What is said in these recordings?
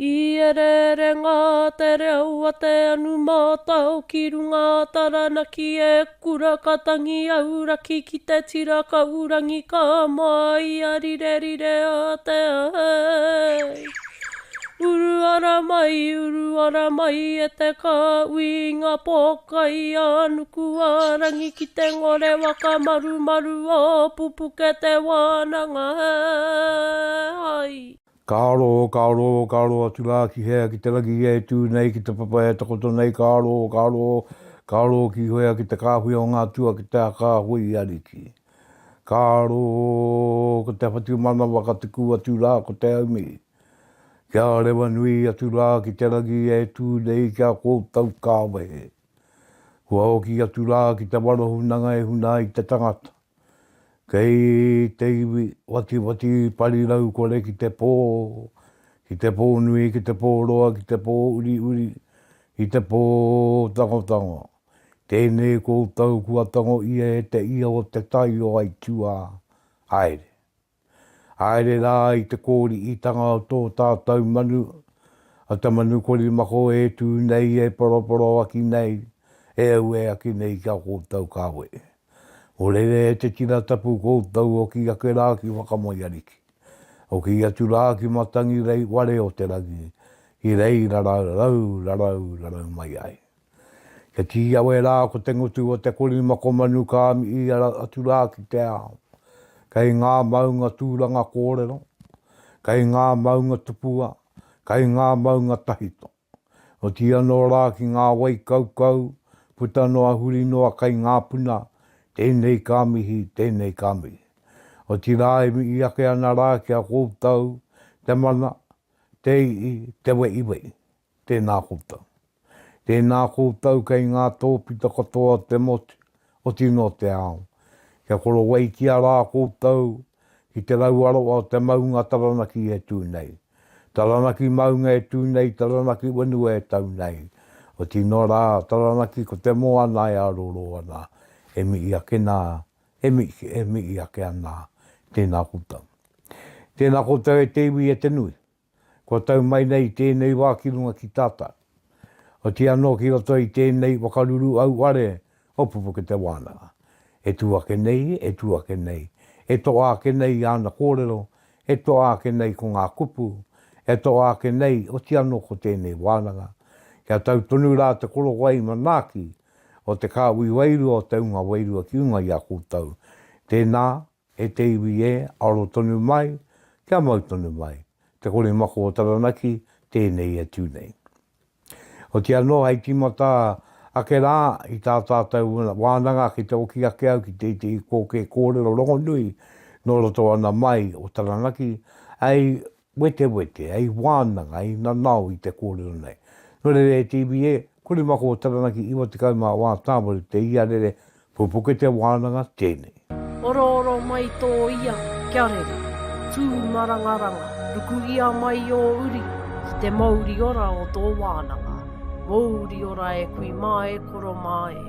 I ereerenga te reo a te anu mātao ki runga a Taranaki e kura ka tangi auraki ki te tira kaurangi ka māia rirerire a te ahei. Uru ara mai, uru ara mai e te kāhui i ngā pōkai a nuku a rangi ki te ngore waka marumaru o Pupuke te wānanga hai. Ka aro, ka aro, ka aro atu rā ki hea ki te rangi e tū nei, ki te papa e takoto nei, ka aro, ka aro, ka aro ki hea ki te kāhui o ngā atua ki te kāhui ariki. Ka aro, ko te whatumanawa ka tuku atu rā ko te aumihi. Kia rewa nui atu rā ki te rangi e tū nei ki a koutou ka wehe. Kua hoki atu rā ki te warohunanga e huna ai te tangata. Kei te iwi watiwati parirau kore ki te pō, ki te pō nui, ki te pō roa, ki te pō uriuri, ki te pō tangotango. Tēnei koutou kua tango ia e te ia o te tai o aituā. Haere. Haere rā i te kōriitanga o tō tātou manu, a te manu korimako e tū nei, e poroporoaki nei, e auē ake nei ki a koutou ka wehe. O rere e te tira tapu koutou hoki ake rā ki Whakamoeariki, hoki atu rā ki Matangi rei ware o te rangi, ki reira rarau, rarau, rarau mai ai. Kia tīawe rā ko te ngutu o te korimako manu ka mihi atu rā ki te ao. Kei ngā maunga tūranga kōrero, kei ngā maunga tupua, kei ngā maunga tahito. Oti anō rā ki ngā wai kaukau, puta noa huri noa kei ngā puna, tēnei ka mihi, tēnei ka mihi. Otirā e mihi ake ana rā ki a koutou, te mana, te i'i, te weʻiweʻi. Tēnā koutou. Tēnā koutou kei ngā tōpito katoa o te motu, oti noa te ao. Kia korowaitia rā koutou ki te rauaroa o te maunga Taranaki e tū nei. Taranaki maunga e tū nei, Taranaki whenua e tau nei. Oti noa rā, Taranaki ko te moana e aroro ana, e mihi ake nā, e mihi, e mihi ake ana. Tēnā koutou. Tēnā koutou e te iwi e te nui. Kua tau mai nei tēnei wā ki runga ki tātou. Oti anō ki roto i tēnei whakaruru auare o Pupuke Te Wānanga. E tū ake nei, e tū ake nei, e toa ake nei āna kōrero, e toa ake nei ko ngā kupu, e toa ake nei, oti anō ko tēnei wānanga. Kia tau tonu rā te korowai manaaki o te kāhui wairua o te unga wairua ki runga i a koutou. Tēnā, E te iwi e, aro tonu mai, kia mau tonu mai, te korimako o Taranaki, tēnei e tū nei. Oti anō hei tīmata ake rā i tā tātou wānanga ki te oki ake au ki tētehi kōkē kōrero rongonui nō roto ana mai o Taranaki, hei wetewete, hei wānanga, hei nanao i te kōrero nei. Nō reira e te iwi e, Korimako o Taranaki 94 tāwaru te iarere, pupuke te wānanga tēnei. Orooro mai tō ia, kia rere, tū marangaranga, ruku ia mai ō uri ki te mouri ora o tō wānanga, mouri ora e kui mā e koro mā e.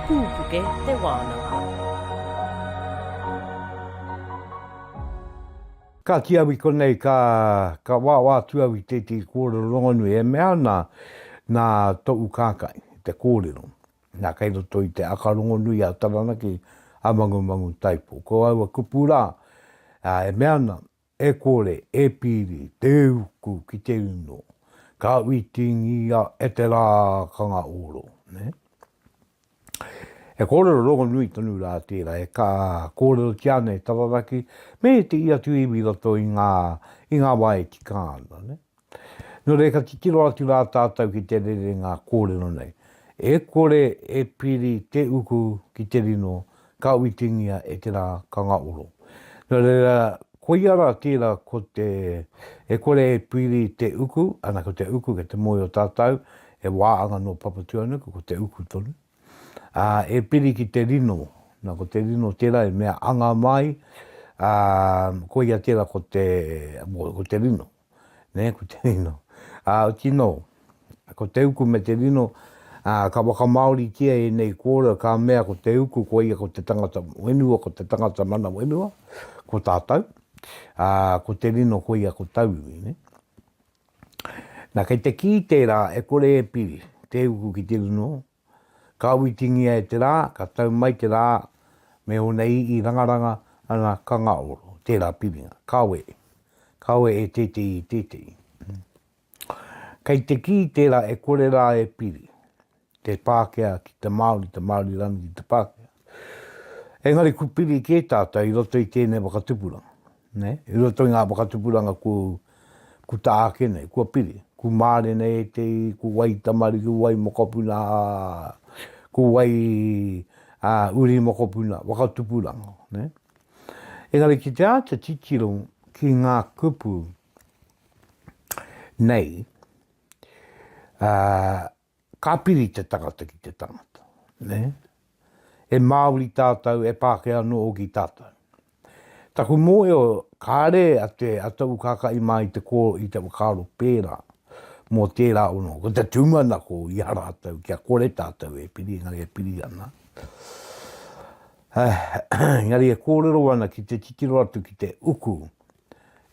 Pūpuke te wānanga. Ka kī au i konei, ka, ka wāwā atu au i tētehi kōrero rongonui e mea ana nā toʻu kākai te kōrero. Nā, kei roto i te aka rongonui a Taranaki, a Mangumangu Taipo. Ko aua kupu rā, e mea ana, E kore e piri te uku ki te rino, ka whitingia e te rākanga oro. Ne? He kōrero rongonui tonu rā tērā, e ka kōrerotia ana e Taranaki me te i atu iwi roto i ngā, i ngā wā e tika ana. Ne? Nō reira, ka titiro atu rā tātou ki te rerenga kōrero nei. E kore e piri te uku ki te rino, ka whitingia e te rā kanga oro. Nō reira, koia rā tērā ko te, e kore e piri te uku, ana ko te uku kei te mōhio tātou, he wāanga nō Papatūānuku, ko te uku tonu. Ā, e piri ki te rino, nā ko te rino tērā e mea anga mai, ā, koia tērā ko te, ko te rino. Nē, ko te rino. Ā, oti nō, ko te uku me te rino, ā, ka whakamāoritia ēnei kōrero, ka mea ko te uku, ko ia ko te tangata whenua, ko te tangata mana whenua, ko tātou. Ā, ko te rino koia ko tauiwi, nē. Nā, kei te kī tērā e kore e piri te uku ki te rino, ka witingia e te rā, ka tau mai te rā me ōna ii rangaranga, ana, ka ngaoro tērā piringa, kawe, kawe e tētehi i tētehi. Kei te kī tērā e kore rā e piri te Pākehā ki te Māori, te Māori rānei ki te Pākehā. Engari ku piri kē tātou i roto i tēnei whakatupuranga. Nē? I roto i ngā whakatupuranga ku, ku tā ake nei, kua piri. Ku mārena ētehi, ku wai tamariki, ku wai mokopuna, ku wai ā, uri mokopuna, whakatupuranga. Nē? Engari ki te āta titiro ki ngā kupu nei, ā, ka piri te tangata ki te tangata, nē? E Māori tātou, e Pākehā anō hoki tātou. Taku mōhio, kāre a te, a taku kākaʻi mā i te kō, i te whakaaro pērā mō tērā ono. Ko te tūmanako i a rātou kia kore tātou e piri, engari e piri ana. Engari e kōrero ana ki te titiro atu ki te uku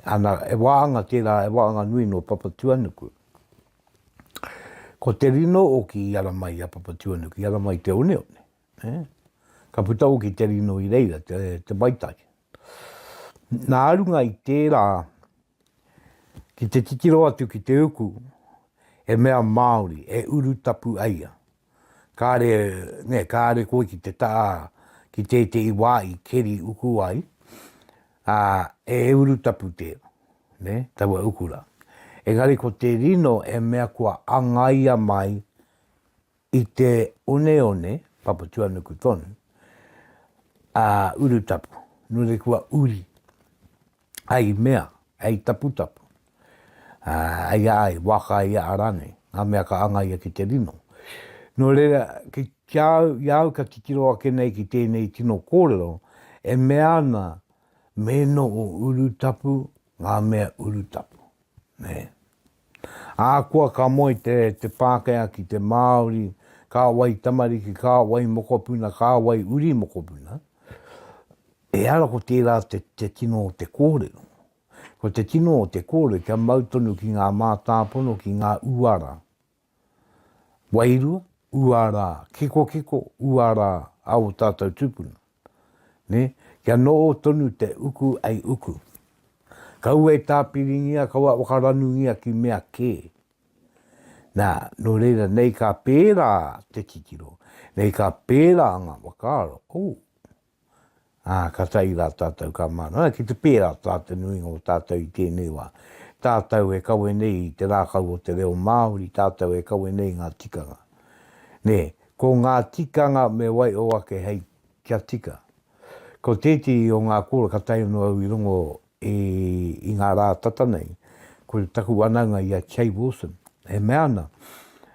Ana, e wāanga tērā, e wāanga nui nō Papatuanuku. Ko te rino oki i ara mai i a Papatuanuku, i ara mai te oneone. Eh? Ka puta oki te rino i reira, te, te waitai. Nā runga i tērā, ki te titiro atu ki te uku, he mea Māori, e urutapu aia. Kāre, nē, kāre koe ki te tā, ki tētehi wā i keri uku ai, ā, e urutapu tērā, nē, taua uku rā. Engari ko te rino e mea kua angaia mai i te oneone, Papatuanuku tonu, ā, urutapu, nō reira kua uri. Hei mea, hei taputapu, ā, hei a ai, waka ai a rānei, ngā mea ka angaia ki te rino. Nō reira, ki, ki a au, i a au ka titiro ake nei ki tēnei tino kōrero, e mea ana, me noho urutapu ngā mea urutapu, nē. Ahakoa ka moe te, te Pākehā ki te Māori, ka wai tamariki, ka wai mokopuna, ka wai uri mokopuna, Ehara ko tērā te, te tino o te kōrero. Ko te tino o te kōrero kia mau tonu ki ngā mātāpono, ki ngā uara wairua, uara kikokiko, uara a ō tātou tūpuna. Nē? Kia noho tonu te uku ei uku. Kaua e tāpiringia, kaua e whakaranungia ki mea kē. Nā, nō reira, nei ka pērā te titiro, nei ka pērā ngā whakaaro, oh, Ā, ka tae rā tātou ka mārama ki te pērā tā te nuinga o tātou i tēnei wā. Tātou e kawe nei i te rākau o te reo Māori, tātou e kawe nei ngā tikanga. Nē, ko ngā tikanga me waiho ake hei kia tika. Ko tētehi o ngā kōrero ka tae anō au i rongo i, i ngā rā tata nei, ko taku wānanga i a Che Wilson, e mea ana,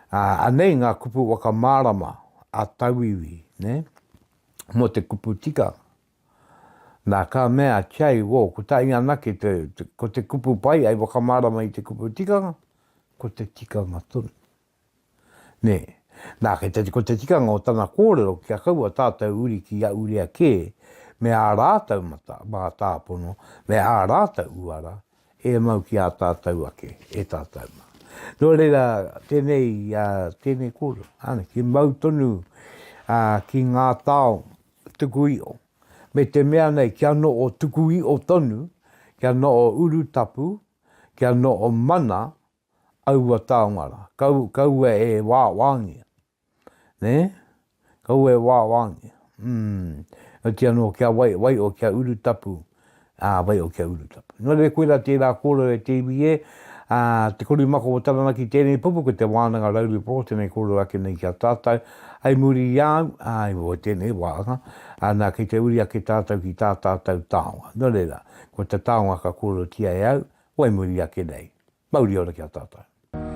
ā, anei ngā kupu whakamārama a tauiwi, nē, mō te kupu tikanga. Nā, ka mea a Chey, Wō, ko tahi anake te, te, ko te kupu pai hei whakamārama i te kupu tikanga, ko te tikanga tonu. Nē. Nā, kei te, ko te tikanga o tana kōrero kia kaua tātou uri ki ahurea kē me ā rātou mata, mātāpono, me ā rātou uara, E mau ki ā tātou ake, e tātou mā. Nō reira, tēnei, tēnei kōrero, āna, ki mau tonu ki ngā tao tuku iho. Me te mea nei, kia noho tuku iho tonu, kia noho urutapu, kia noho mana aua taonga rā. Kau, kaua e wāwāngia. Nē? Kaua e wāwāngia. Mm. Oti anō, kia wai, waiho kia urutapu. Ā, waiho kia urutapu. Nō reira, koirā tērā kōrero e te iwi e, ā, te korimako o Taranaki tēnei pupu, ko te wānanga Rauru Pō tēnei kōrero ake nei ki a tātou. Hei muri i a au, ā, i o tēnei wāhanga, ā, nā, kei te uri ake tātou ki tā tātou taonga. Nō reira, ko te taonga ka kōrerotia e au, wai muri ake nei. Mauri ora ki a tātou.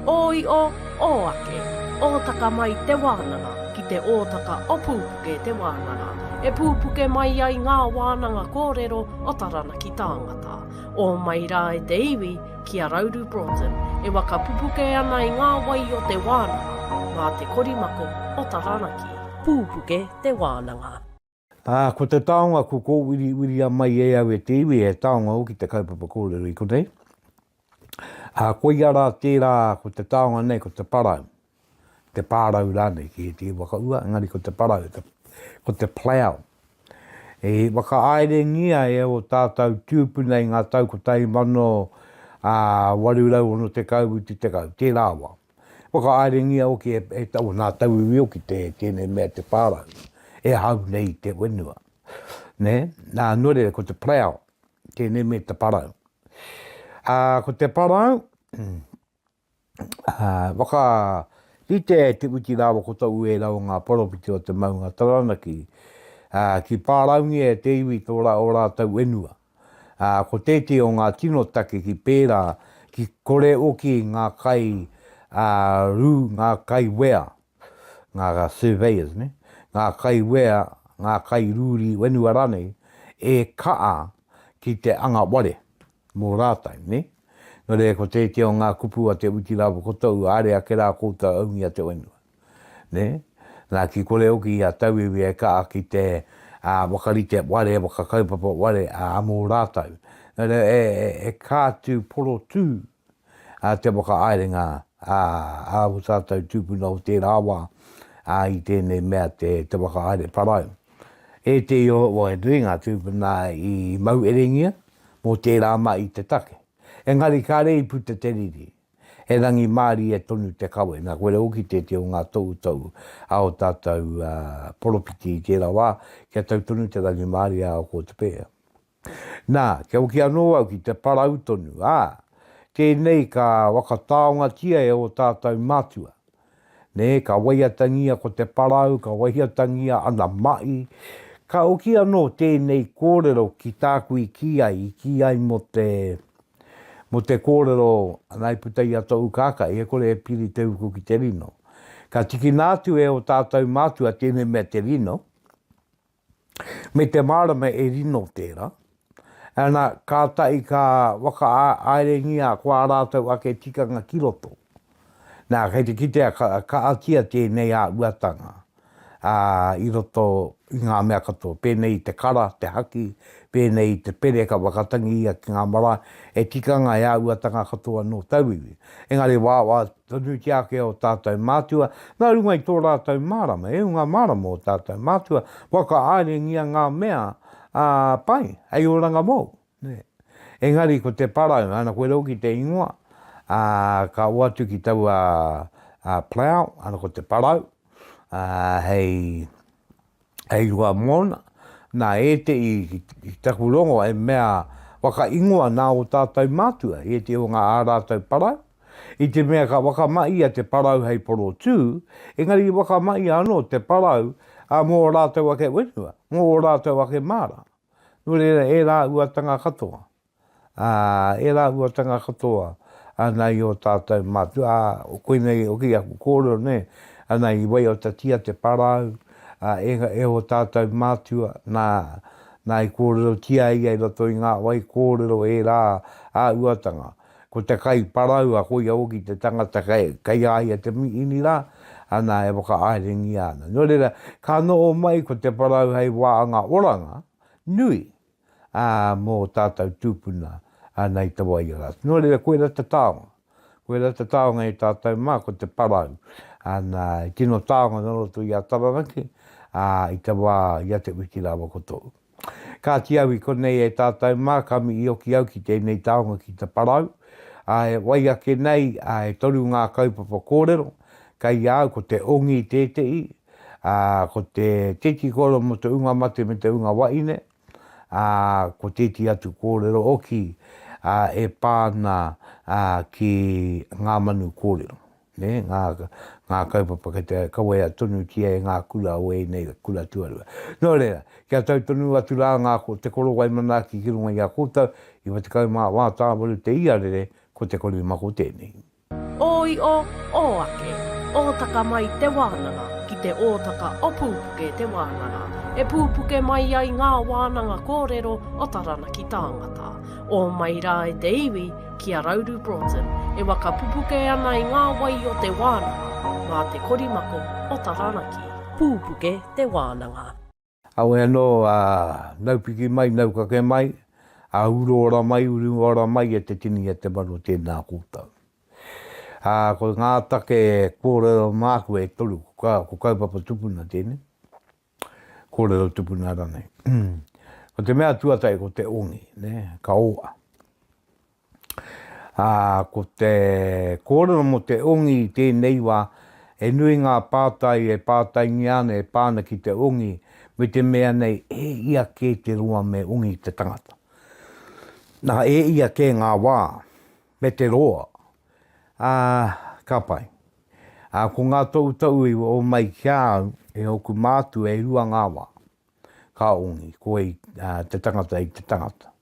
Ō io, ō ake, ōtaka mai te wānanga ki te ōtaka o Pūpuke te wānanga, e pūpuke mai ai ngā wānanga kōrero o Taranaki tāngata. Ō mai rā e te iwi ki a Rauru Broughton e waka pupuke ana i ngā wai o te wānanga mā te korimako o Taranaki. Pūpuke te wānanga. Ā, ko te taonga ko kōwiriwiria mai e au e te iwi, he taonga hoki te kaupapa kōrero i konei. Ā, koia rā tērā ko te taonga nei ko te parau, te pārau rānei ki ētehi waka ua, engari ko te parau, ko te plough. I whakahaerengia e ō tātou tūpuna i ngā tau 1860, tērā wā. Whakahaerengia hoki e, e, o nā tauiwi hoki te, tēnei mea te pārau, e hau nei te whenua. Nē? Nā, nō reira, ko te plough, tēnei me te parau. Ā, ko te parau, ā, whakarite e Te Uti rāua ko Tou ērā o ngā poropiti o te maunga Taranaki, ā, ki pāraungia e te iwi tō rā, ō rātou whenua. Ā, ko tētehi o ngā tino take ki pērā, ki kore oki ngā kai, ā, rū, ngā kai wea, ngā surveyors, ne? Ngā kaiwea, ngā kairūri whenua rānei, e kaa ki te anga ware mō rātou, ne? Nō reira, ko tētehi o ngā kupu a Te Uti rāua ko Tou, haere ake rā koutou aungia te whenua, ne? Nā, ki kore hoki a tauiwi e kaa ki te ā, whakarite ware, whakakaupapa ware, ā, mō rātou. Nō reira, e, e, e kātū porotū ā, te whakahaerenga ā, ā ō tātou tūpuna o tērā wā, ā, i tēnei mea te, te whakahaere parau. Ētehi o, o he nui ngā tūpuna i mauherengia mō tērā mahi te take. Engari kāre i puta te riri, he rangimārie tonu te kawe. Nā, koira hoki tētehi o ngā tohutohu a ō tātou poropiti i tērā wā, kia tau tonu te rangimārie a ō kōtu pēhea. Nā, kia hoki anō au ki te parau tonu, ā, tēnei ka whakataongatia e ō tātou mātua. Nē, ka waiatangia ko te parau, ka waiatangia ana mahi. Ka hoki anō tēnei kōrero ki tāku i kī ai, i kī ai mō te, mō te kōrero, ana i puta i a tōu kākai, e kore e piri te uku ki te rino. Ka tikina atu e ō tātou mātua tēnei mea te rino, Me te mārama e rino tērā. Ana, kātahi ka whakahaerengia ko ā rātou ake tikanga ki roto. Nā, kei te kitea ka kaatia tēnei āhuatanga, ā, i roto i ngā mea katoa, pēnei i te kara, te haki, pēnei i te pere ka whakatangi ia ki ngā marae, he tikanga, he āhuatanga katoa nō tauiwi. Engari wāwā tonutia ake ō tātou mātua, nā runga i tō rātou mārama, e ngā mārama o tātou mātua, whakahaerengia ngā mea, ā, pai, hei oranga mōu, nē. Engari ko te parau, ana koe hoki te ingoa, ā, ka oatu ki taua, ā, plough, ana ko te parau, ā, hei, hei rua mōna, nā ētehi i taku rongo e mea whakaingoa nā ō tātou mātua i ētehi o ngā ā rātou parau, i te mea ka whakamahia te parau hei porotū, engari i whakamahia anō te parau mō ō rātou ake whenua, mō ō rātou ake māra. Nō reira, ērā uatanga katoa. Ā, ērā uatanga katoa, ana i ō tātou mātua, ā, koinei hoki aku kōrero, nē, ana i waiatatia te parau, ā, e, e ō tātou mātua, nā, nā i kōrerotia ia i roto i ngā wai kōrero ērā āhuatanga. Ko te kai parau, ā, koia hoki te tangata kei, kei a ia te mīhini rā, ana, e whakahaerengia ana. Nō reira, ka noho mai ko te parau hei wāhanga oranga nui, ā, mō ō tātou tūpuna, ana i te waiora. Nō reira, koirā te taonga. Koirā te taonga i tātou mā, ko te parau. Ana, i tino taonga nō roto i a Taranaki, ā, i te wā i a Te Wiki rāua ko Tohu. Kāti au i konei e tātou mā, ka mihi hoki au ki tēnei taonga ki te parau. Ā, e wai ake nei, ā, e toru ngā kaupapa kōrero, kei a au ko te ongi tētehi, ā, ko te titi kōrero mō te unga mate me te unga wahine, ā, ko tētehi atu kōrero hoki, ā, e pā ana, ā, ki ngā manu kōrero, nē, ngā, ngā kaupapa kei te kawea tonutia e ngā kura o ēnei kura tuarua. Nō reira, kia tau tonu atu rā ngā, te korowai manaaki ki runga i a koutou, 94 tāwaru te iarere, ko te korimako tēnei. Ō iʻo, ō ake, ōtaka mai te wānanga ki te ōtaka o Pūpuke te wānanga, e pūpuke mai ai ngā wānanga kōrero o Taranaki tāngata. Ō mai rā e te iwi ki a Rauru Broughton e waka pupuke ana i ngā wai o te wānanga mā te korimako o Taranaki. Pūpuke te wānanga. Awe anō, ā, nau piki mai, nau kake mai, ā, uru ora mai, uru ora mai e te tini e te mano tēnā koutou. Ā, ko ngā take kōrero māku e toru, ko kaupapa tupuna tēnei, kōrero tupuna ranei. Ko te mea tuatahi ko te ongi, nē, ka oa. Ā, ko te kōrero mō te ongi i tēnei wā, he nui ngā pātai e pātaingia ana e pā ana ki te ongi, me te mea nei, e ia kē te roa me ongi te tangata. Nā, e ia kē ngā wā, me te roa. Ā, ka pai. Ā, ko ngā tohutohu i homai ki a au e ōku mātua e rua ngā wā. Ka ongi koe i te tangata i te tangata.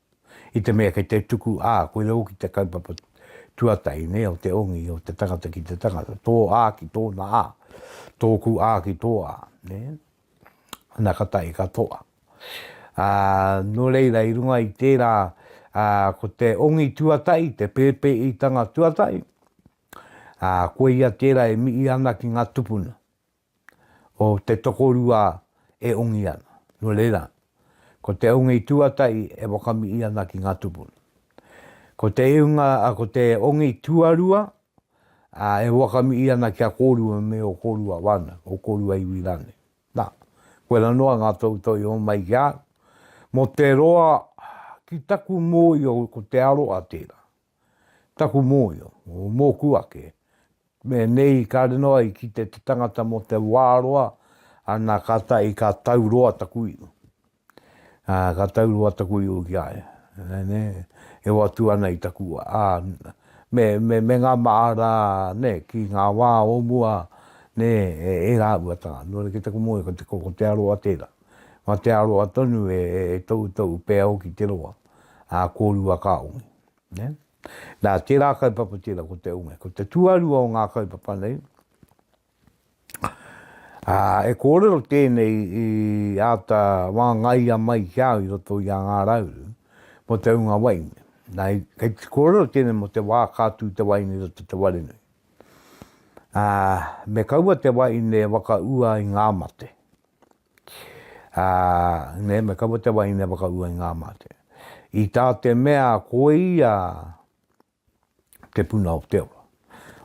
I te mea kei te tuku, ā, koira hoki te kaupapa tuatahi, nē, o te ongi o te tangata ki te tangata, tō ā ki tōna ā, tōku ā ki tō ā, nē. Ana ka tae ka toa. Ā, nō reira, i runga i tērā, ā, ko te ongi tuatahi, te pēpēitanga tuatahi, ā, koia tērā e mihi ana ki ngā tupuna. o te tokorua e ongi ana. Nō reira, ko te ongi tuatahi e whakamihi ana ki ngā tupuna. Ko te unga, ko te ongi tuarua, e whakamihi ana ki a kōrua me ō kōrua whānau, ō kōrua iwi rānei. Nā, koirā noa ngā toutou i homai ki a au. Mō te roa, ki taku mōhio ko te aroha tērā. Taku mōhio, mōku ake, me nei kāre noa i kite te tangata mō te wā roa, ana kātahi ka tau roa taku ihu. Ā, ka tau roa taku ihu ki a ia. Nē, e hoatu ana i taku, ā, me, me, me ngā mahara, nē, ki ngā wā o mua, nē, e, ērā āhuatanga. Nō reira, ki taku mōhio, ko te, ko te aroha tērā. Mā te aroha tonu e, e, e toutou pea hoki te roa, ā, kōrua ka ongi. Nē? Nā, tērā kaupapa tērā ko te onge. Ko te tuarua o ngā kaupapa nei, ā, e kōrero tēnei i āta wāngaia mai ki a au i roto i a Ngā Rauru mō te unga waeine. Nā, kei te kōrero tēnei mō te wā ka tū te waeine i roto i te wharenui. Ā, me kaua te waeine e whakaua i ngā mate. Ā, nē, me kaua te wahine whakaua i ngā mate. I tā te mea koia te puna o te ora.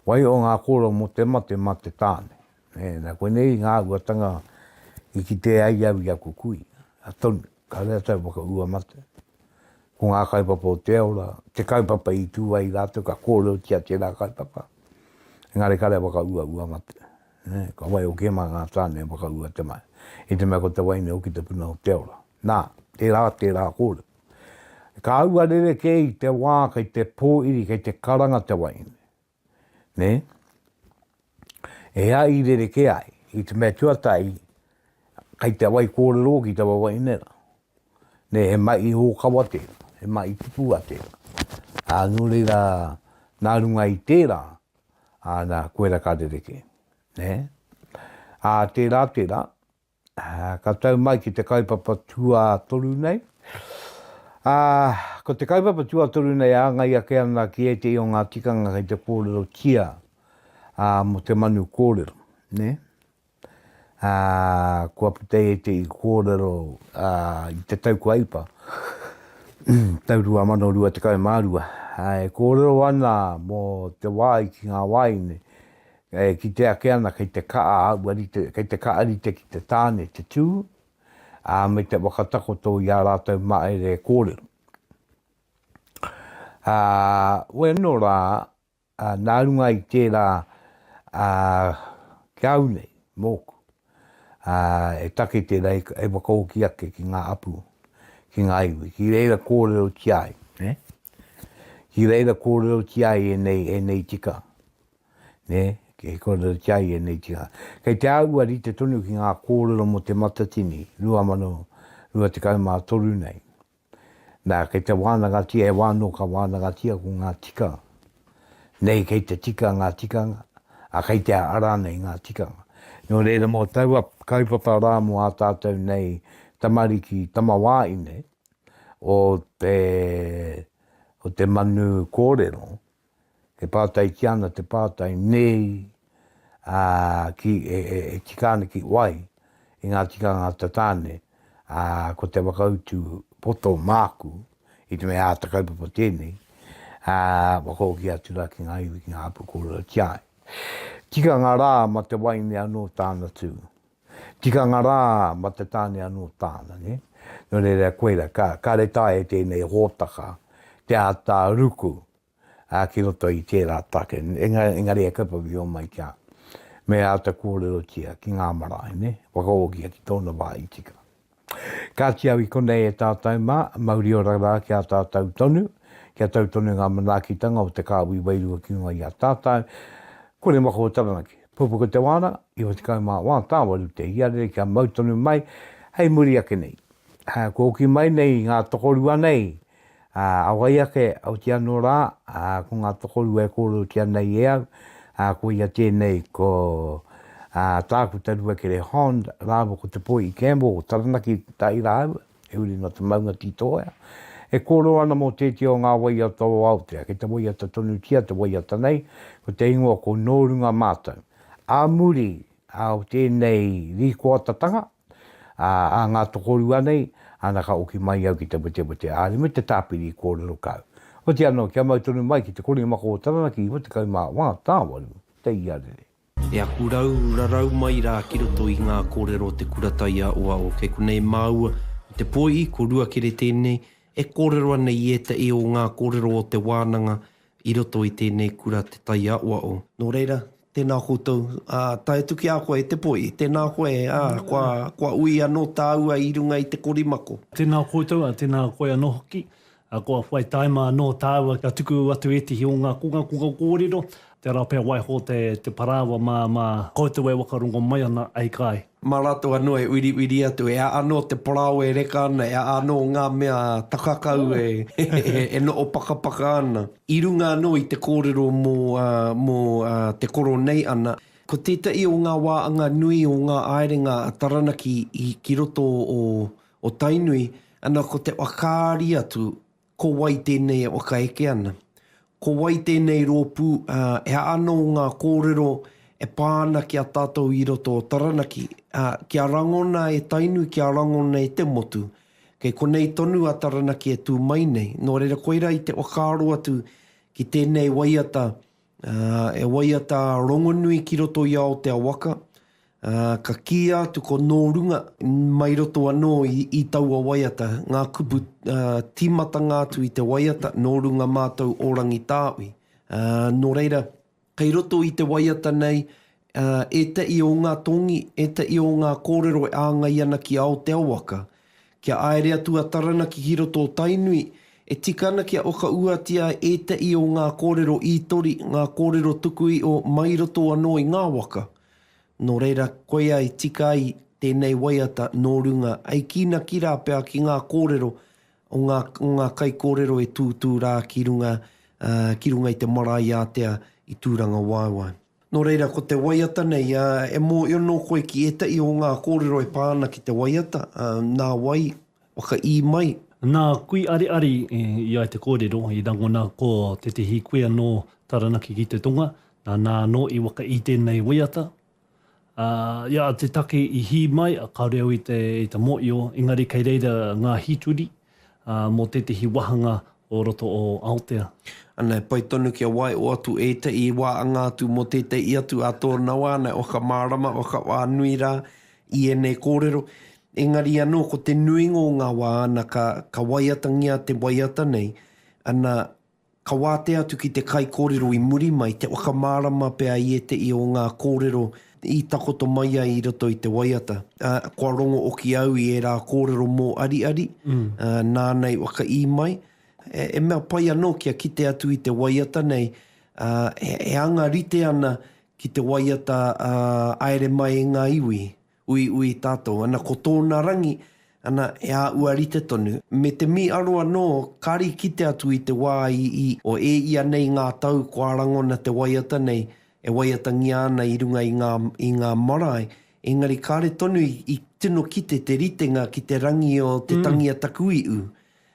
Waiho ngā kōrero mō te mate mā te tāne. Nē, nā koinei ngā āhuatanga i kite ai au i aku kui, a tonu, kāore rātou whakaua mate. Ko ngā kaupapa o te ora, te kaupapa i tū ai rātou ka kōrerotia tērā kaupapa, engari kāore whakauaua mate. Nē, ka waiho kē mā ngā tāne e whakaua te mahi. I te mea ko te wahine hoki te puna o te ora. Nā, tērā, tērā kōrero. Ka aua rerekē i te wā kei te pōiri, kei te karanga te wahine. Nē? E ai i rerekē ai, i te mea tuatahi, kei te wai kōrero hoki taua wahine rā. Nē, he mahi ōkawa tērā, he mahi pupua tērā. Ā, nō reira, nā runga i tērā, Ā, nā, koira ka rerekē. Nē? Ā, tērā, tērā, ka tau mai ki te kaupapa tuatoru nei. Ā, ko te kaupapa tuatoru nei āngai ake ana ki ētehi o ngā tikanga kei te kōrerotia, ā, mō te manu kōrero, nē? Ā, kua puta ētehi kōrero, ā, i te tau kua ipa, tau 2022, ā, e kōrero ana mō te wā i ki ngā wāhine, e kite ake ana kei te kaha aua rite, kei te kaha rite ki te tāne te tū, ā, me te whakatakoto i ā rātou mahere kōrero. Ā, wēnō rā, Ā, nā runga i tērā, ā, ki a au nei, mōku, ā, e take tērā e whakahoki ake ki ngā hapū, ki ngā iwi, ki reira kōrerotia ai, nē? Ki reira kōrerotia ai ēnei, ēnei tikanga, nē? Ki kōrerotia ai ēnei tikanga. Kei te āhua rite tonu ki ngā kōrero mō Te Matatini 2023 nei. Nā, kei te wānangatia, he wā anō ka wānangatia ko ngā tikanga. Nei kei te tika ngā tikanga, ā, kei te ara nei ngā tikanga. Nō reira mō taua kaupapa rā mō ā tātou nei tamariki tamawāine o te, o te manu kōrero, E pātaitia ana te pātai nei, ā, ki, e, e, e tika ana ki wai i ngā tikanga a te tāne, Ā, ko te whakautu poto māku, i te mea āta kaupapa tēnei, ā, whakahoki atu rā ki ngā iwi, ki ngā hapū kōrerotia ai. Tikanga rā ma te waeine anō tāna tū. Tikanga rā ma te tāne anō tāna, nē? Nō reira, koira, ka, kāre taea e tēnei hōtaka te āta ruku, ā, ki roto i tērā take, engari he kaupapa i homai ki a, me āta kōrerotia ki ngā marae, nē, whakahokia ki tōna wā i tika. Kāti au i konei e tātou mā, mauri ora rā ki a tātou tonu, kia tau tonu ngā manaakitanga o te kāhui wairua ki runga i a tātou, kore maka o Taranaki. Pupuku te wānanga, 94 tāwaru te iarere kia mau tonu mai hei muri ake nei. Kua hoki mai nei ngā tokorua nei Ā, a wai ake, oti anō rā, ā, ko ngā tokorua e kōrerotia nei e au, ā, koia tēnei ko, ā, Tākuta Ruakere Hond rāua ko Te Poi'i Campbell o Taranaki tahi rāua, he uri nō te maunga Tītoea, e kōrero ana mō tētehi o ngā waiata o Aotea, kei te waiata tonutia te waiata nei, ko te ingoa ko Nō Runga Mātou. Ā muri, ā, o tēnei rīkoatatanga, Ā, ā ngā tokorua nei, ana ka oki mai au ki te wetewete āri me te tāpiri kōrero kau. Oti anō, kia mau tonu mai ki te korimako o Taranaki 94 tāwaru te iarere. E aku rau rarau mai rā ki roto i ngā kōrero o te kura taiaoao. Kei konei māua ko te poi'i, ko Ruakere tēnei, e kōrero ana i ētahi o ngā kōrero o te wānanga i roto i tēnei kura te taiaoao. Nō reira, Tēnā koutou, ā, tae atu ki a koe e te poi, tēnā koe, ā, kua, kua ui anō tāua i runga i te korimako. Tēnā koutou, ā, tēnā koe anō hoki, ā, kua whai taima anō tāua kia tuku atu ētehi o ngā kongakonga kōrero, tērā pea waiho te, te parāoa mā, mā koutou e whakarongo mai ana, ei kai. Mā rātou anō e uiriuiri atu, e a anō te parāoa e reka ana, e a anō ngā mea takakau e, e noho pakapaka ana. I runga anō i te kōrero mō, mō te koro nei ana, ko tētahi o ngā wā anga nui o ngā aerenga a Taranaki i, ki roto o, o Tainui, ana ko te whakaari atu ko wai tēnei e whakaeke ana. Ko wai tēnei rōpū, ā, he aha anō ngā kōrero e pā ana ki a tātou i roto o Taranaki, ā, kia rangona e Tainui, kia rangona e te motu, Kei konei tonu a Taranaki e tū mai nei. Nō reira koirā i te whakaaro atu ki tēnei waiata, e waiata rongonui ki roto i Aotea waka, ka kīia atu ko nō runga mai roto anō i taua waiata, ngā kupu tīmatanga atu i te waiata, nō runga mātou o Rangitāui. Nō reira, Kei roto i te waiata nei ētahi o ngā tongi, ētahi o ngā kōrero e āngai ana ki Aotea waka. Kia aere atu a Taranaki ki roto o Tainui, e tika ana kia whakauatia ētahi o ngā kōrero ītori, ngā kōrero tuku iho mai roto anō i ngā waka. Nō reira, koia i tika ai tēnei waiata nō runga, hei kīnaki rā pea ki ngā kōrero o ngā, o ngā kaikōrero e tūtū rā ki runga, ā, ki runga i te marae ātea i Tūrangawaewae. Nō reira, ko te waiata nei, ā, e mōhio nō koe ki ētahi o ngā kōrero e pā ana ki te waiata, ā, nā wai, whakaī mai. Nā Kui Ariari i ai te kōrero, i rangona ko tētehi kuia nō Taranaki ki te tonga, nāna anō i whakaī tēnei waiata, Ā, ia te take i hī mai, kāore au i te, i te mōio, engari kei reira ngā hīturi, ā, mō tētehi wāhanga o roto o Aotea. Ana, e pai tonu kia waeo atu ētahi wā anga atu mō tētahi atu ā tōna wā, ana, whakamārama, whakawhānui rā i ēnei kōrero. Engari anō, ko te nuinga o ngā wā, ana, ka, ka waiatangia te waiata nei, ana, Ka wātea atu ki te kaikōrero i muri mai te whakamārama pea i ētehi o ngā kōrero i takoto mai ai i roto i te waiata. Ā, kua rongo oki au i ērā kōrero mō Ariari, ā, nāna i whakaī mai. E mea pai anō kia kite atu i te waiata nei, ā, he anga rite ana ki te waiata a Aere Mai e Ngā Iwi. Uiui tātou, ana ko tōna rangi, ana e āua rite tonu. Me te mīharo anō, kāre i kite atu i te wā i, i, o e ia nei ngā tau kua rangona te waiata nei, e waiatangia ana i runga i ngā, i ngā marae, engari kāre tonu i, i tino kite te ritenga ki te rangi o Te Tangi a Takui'u.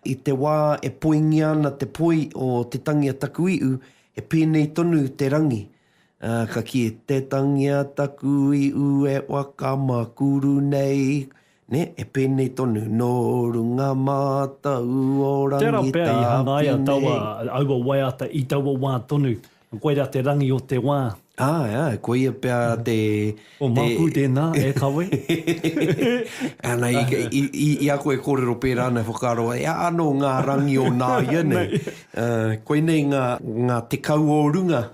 I te wā e poingia ana te poi o Te Tangi a Takui'u, he pēnei tonu te rangi. Ā, ka kī, Te tangi a taku iu e waka makuru nei. Nē, e pēnei tonu, nō runga mātou o Tērā pea i hangaia Rangitāwhi nei. taua, aua waiata i taua wā tonu. Koirā te rangi o te wā. Āe, āe, koia pea te... Ko māku tēnā e kawe. Ana, i, i, i, i a koe e kōrero pērā ana e whakaaro ai, a anō ngā rangi o nāianei. Uh, koinei ngā, ngā tekau o runga.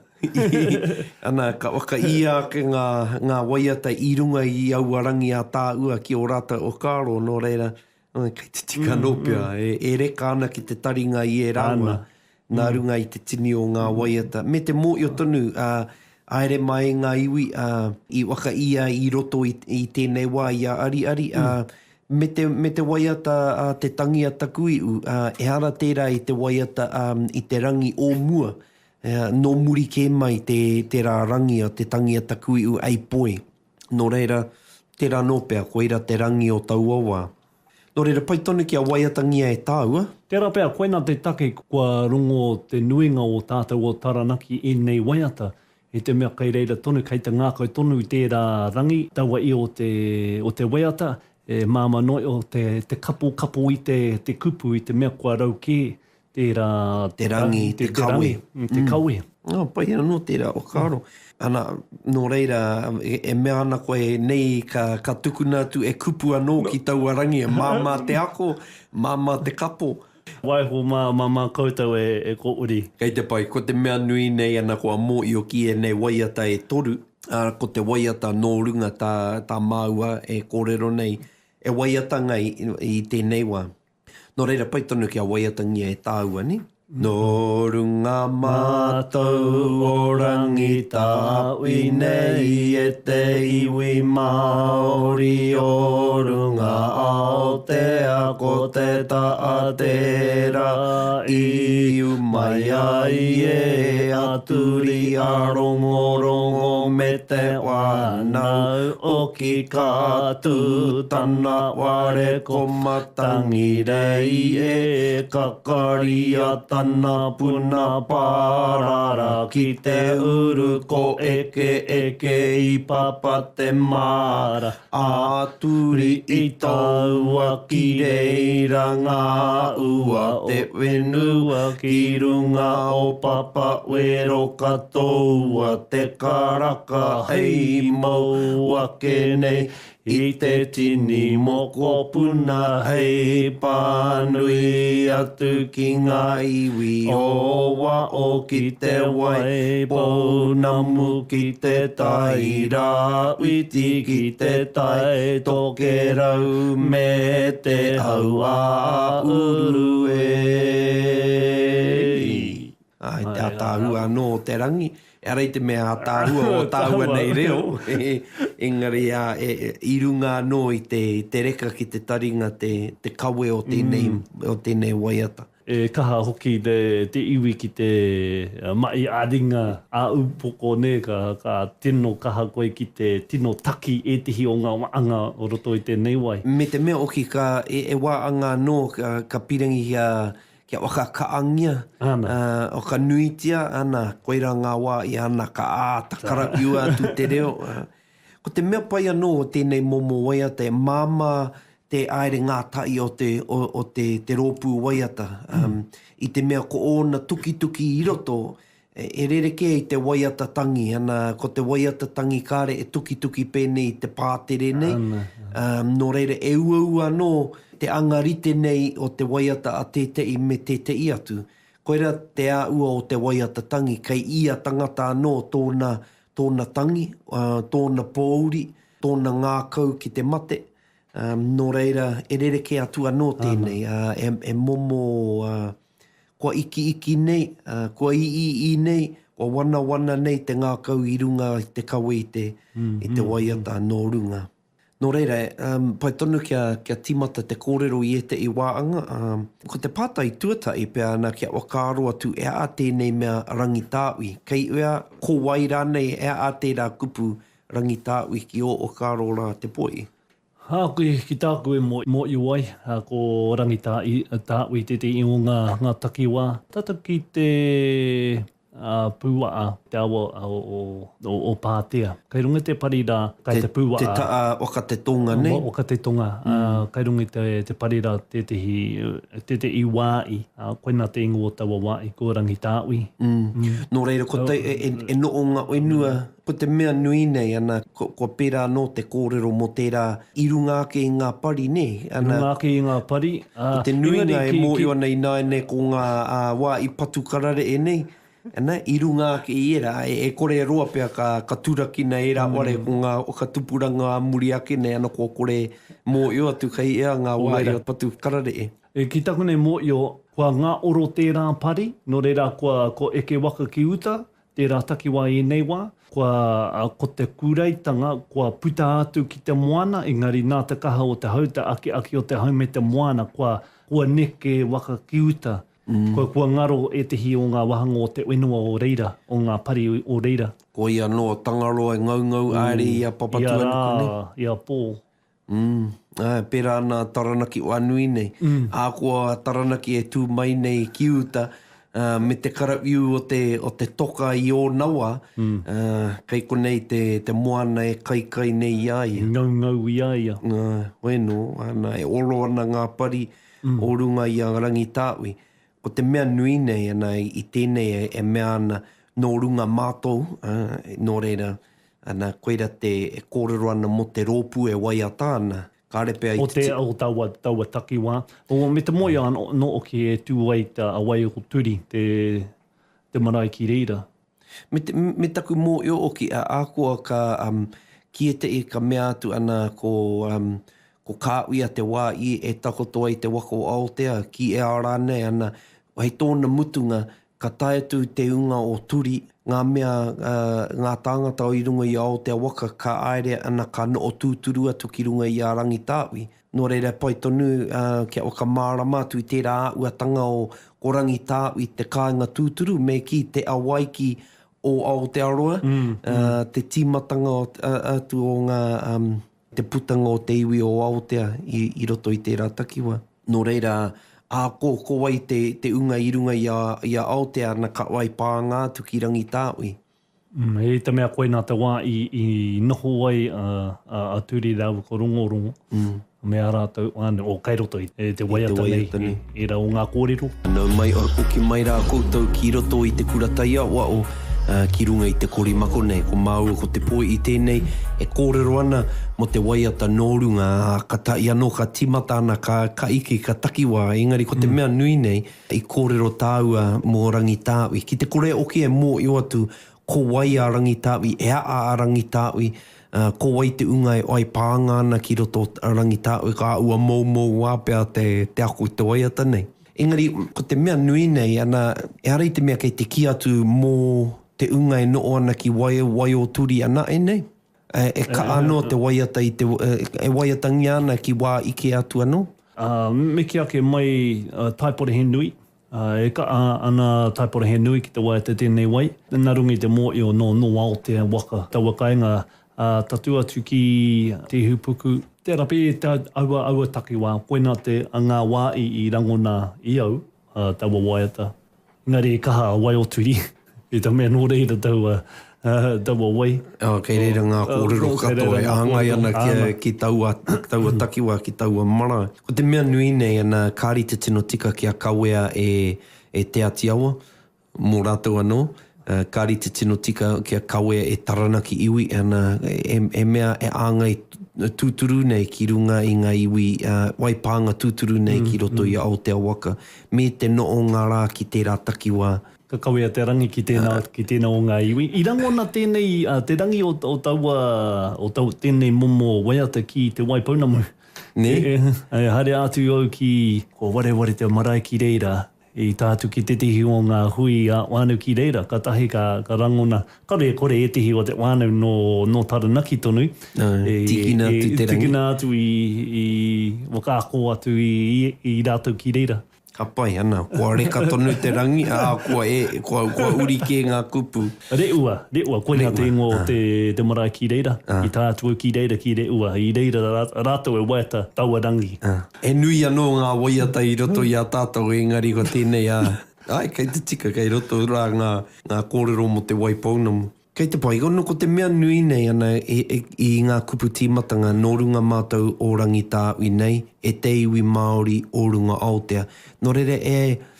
Ana, ka whakaia ake ngā, ngā waiata i runga i aua rangi a tāua ki ō rātou whakaaro, nō reira, kei te tika anō pea, e, e reka ana ki te taringa i ērā wā, nā runga i te tini o ngā waiata. Me te mōhio tonu, ā, haere mai ngā iwi, ā, i whakaia i roto i, i tēnei wā i a Ariari, ā, me te, me te waiata a Te Tangi a Taku Ihu, ā, ehara tērā i te waiata, ā, i te rangi o mua, Nō muri kē mai te, tērā rangi a Te Tangi a Takuiu ei poi. Nō reira, tērā anō pea, koira te rangi o taua wā. Nō reira, pai tonu kia waiatangia e tāua. Tērā pea, koina te take kua rongo te nuinga o tātou o Taranaki ēnei waiata, i te mea kei reira tonu, kei te ngākau tonu tērā rangi, taua ia o te, o te waiata, e māmā noa iho te, te kapokapo i te, te kupu i te mea kua rau kē Tērā te rangi, te kawe. Te kawe. Oh, pai anō tērā whakaaro. Ana, nō reira, e mea ana koe nei ka, ka tukuna atu e kupu anō ki taua rangi, e māmā te ako, māmā te kapo. Waiho mā, mā, mā koutou e, e ko uri. Kei te pai, ko te mea nui nei ana kua mōio ki ēnei waiata e toru, ā, ko te waiata nō runga tā, tā māua e kōrero nei, e waiata ngai i tēnei wā. Nō reira, pai tonu kia waiatangia e tāua, nē? Nō runga mātou o Rangitāui nei e te iwi Māori o runga Aotea ko te taa tērā i ū mai ai e a Turi a Rongorongo me te whānau oki ka tū tana whare ko Matangirei e kakaria tana puna pārara ki te uru ko eke eke i papa te māra a Turi i taua ki reira ngā ua te whenua ki runga o papa wero ka toua te karaka hei mau ake nei I te tini mokopuna hei pānui atu ki ngā iwi o waho ki te wai pounamu ki te tai rāwhiti ki te tai tokerau me te hauāuru e. Āe, te ātaahua anō o te rangi. Ehara i te mea ātaahua o tāua nei reo, engari ā, e, i runga anō i te, i te reka ki te taringa te, te kawe o tēnei, o tēnei waiata. E kaha hoki te, te iwi ki te mahi ā-ringa, ā-upoko, nē, ka, ka tino kaha koe ki te tino taki ētehi o ngā waanga o roto i tēnei wai. Me te mea hoki ka, e, e wāanga anō ka, ka pīrangihia Kia whakakaangia, whakanuitia, ana, koirā ngā wā i ana ka āta karawhiua atu te reo. Ko te mea pai anō o tēnei momo waiata e māmā te aere ngātahi o te, o, o te, te rōpū waiata. I te mea ko ōna tukituki i roto, E rerekē i te waiata tangi, ana, ko te waiata tangi kāre e tukituki pēnei i te pātere nei, ā, nō reira e uaua anō te anga rite nei o te waiata a tētehi me tētehi atu. Koirā te āhua o te waiata tangi, kei ia tangata anō tōna, tōna tangi, ā, tōna pōuri, tōna ngākau ki te mate, ā, nō reira e rerekē atu anō tēnei, ā, e, e momo, ā, Kua ikiiki nei, kua iiii nei, kua wanawana nei te ngākau i runga i te kawe i te, i te waiata nō runga. Nō reira, pai tonu kia, kia tīmata te kōrero i ētehi wāanga. Ko te pātai tuatahi pea ana kia whakaaro atu e aha tēnei mea rangitāui? Kei ea, ko wai rānei e aha tērā kupu rangitāui ki ō whakaaro rā te poi? Āku, ki tāku e mōhio ai, ko Rangitāui tētehi o ngā takiwā. Tata ki te pūaa te awa o Pātea. Kei runga i te pari rā, kei te pūaa. Te taa waka te tonga nei. Waka te tonga, kei runga i te pari rā tētehi, tētehi wāi, koinā te ingoa o taua wāi, ko Rangitāui. Nō reira, ko te, e noho ngā whenua, ko te mea nui nei, ana, kua pērā anō te kōrero mō tērā i runga ake i ngā pari, nē? Ana, I runga ake i ngā pari, ā, Ko te nuinga e mōhio ana ināianei ko ngā wā i patu kararehe nei, ana, i runga ake i ērā, e kore e roa pea ka turakina ērā ware ko ngā whakatupuranga ā muri ake nei, ana, kua kore mōhio atu kei ea ngā wā i patu kararehe. E, ki taku nei mōhio, kua ngāoro tērā pari, nō reira kua, kua eke waka ki uta, tērā takiwā i ēnei wā, kua, ko te kūreitanga kua puta atu ki te moana, engari nā te kaha o te hau, te akiaki o te hau me te moana, kua, kua neke waka ki uta. Kua, kua ngaro ētehi o ngā wāhanga o te whenua o reira, o ngā pari o reira. Koia anō a Tangaroa e ngaungau haere i a Papatūānuku nei. Ia rā, ia pō. Mm, āe, pērā ana a Taranaki whānui nei. Mm. Ahakoa a Taranaki e tū mai nei ki uta, uh, me te karawhiu o te, o te toka i ōna wā, mm. uh, kei konei te, te moana e kaikai nei i a ia. Ngaungau i a ia. Uh, weno, ana, e oro ana ngā pari mm. o runga i a Rangitāui. Ko te mea nui nei, ana, i tēnei e, e mea ana, nō runga mātou, uh, nō reira, Ana, koira te e kōrero ana mō te rōpū e waiata ana. Kāre pea i te. O te, o taua, taua takiwā. O, me te moe anō hoki e tū ai ta, a Waioturi, te, te marae ki reira. Me te, me taku mōhio hoki, a, ahakoa ka, um, ki ētehi ka mea atu ana ko, um, ko Kāuia te wā i e takoto ai te waka o Aotea, ki ea rānei, ana, hei tōna mutunga, Ka tae atu te unga o Turi, ngā mea, ngā tāngata i runga i a Aotea waka ka aere ana ka noho tūturu atu ki runga i a Rangitāui. Nō reira e pai tonu kia whakamārama atu i tērā āhuatanga o ko Rangitāui te kāinga tūturu me kī te awaiki o Aotearoa, te tīmatanga atu o ngā, te putanga o te iwi o Aotea i roto i tērā takiwā. Nō reira, ā, ko, ko wai te, te unga i runga i a, i a Aotea ana ka whai pānga atu ki Rangitāui. Mm, i te mea koinā te wā i, i noho ai a, a, a Turi rāua ko Rongorongo, mm. me ā rātou whānau, o kei roto i te waiata nei, nei, ērā o ngā kōrero. Nau mai, hoki mai rā koutou ki roto i te kura taiao, ki runga i te korimako nei. Ko māua ko Te Poi i tēnei e kōrero ana mō te waiata nō runga, ā, ka tahi anō ka tīmata ana, ka, ka ike, ka takiwā, engari ko te mea nui nei, i kōrero tāua mō Rangitāui. Ki te kore oki e mōhio atu ko wai a Rangitāui, e aha a Rangitāui, ā, ko wai te unga e whai pānga ana ki roto o Rangitāui, ka ua moumou wā pea te, te ako i te waiata nei. Engari, ko te mea nui nei, ana, ehara i te mea kei te kī atu mō te unga e noho ana ki wai, Waioturi anae nei. E, e kaha anō te waiata i te, e waiatangia ana ki wā ike atu anō. Ā, me kī ake mai Taiporehenui, ā, e kaha ana Taiporehenui ki te waiata tēnei wai, nā runga i te mōio nō, nō Aotea waka taua kainga, ā, tatū atu ki Te Ihupuku, Tērā pea te aua aua takiwā, koinā te ngā wā i i rangona i au taua waiata. Engari e kaha a Waioturi i te mea nō reira taua taua wai. Oh, kei reira ngā kōrero katoa e hāngai ana ki, ki taua, taua takiwā, ki taua marae. Ko te mea nui nei, ana, kāri te tino tika kia kawea e, e Te Ati Awa, Mō rātou anō, ka rite tino tika kia kawea e Taranaki iwi, ana, he mea e āngai tūturu nei ki runga i ngā iwi, whai pānga tūturu nei ki roto i a Aotea waka, me te nohonga rā ki tērā takiwā. Ka kawea te rangi ki tēnā, ki tēnā o ngā iwi. I rangona tēnei, te rangi o, o taua, o taua, tēnei momo waiata ki Te Waipounamu. Nē? E haere atu au ki, kua wareware te marae ki reira, I tae atu ki tētehi o ngā hui ā-whānau ki reira, kātahi ka, ka rangona, kāore e kore ētehi o te whānau nō, nō Taranaki tonu, e, tikina atu te rangi. Tikina atu i, i whakaako atu i, i, i rātou ki reira. Ka pai, ana, kua reka tonu te rangi, ā, kua e, kua, kua uri kē ngā kupu. Reua, Reua, koinā te ingoa o te, te marae ki reira. I tae atu au ki reira, ki Reua, i reira rātou e waiata taua rangi. He nui anō ngā waiata i roto i a tātou engari ko tēnei a. Āe, kei te tika, kei roto rā ngā, ngā kōrero mō Te Waipounamu. Kei te pai, ono ko te mea nui nei ana i, i, i ngā kupu tīmatanga nō runga mātou o Rangitāui nei, e te iwi Māori o runga Aotea. Nō reira e,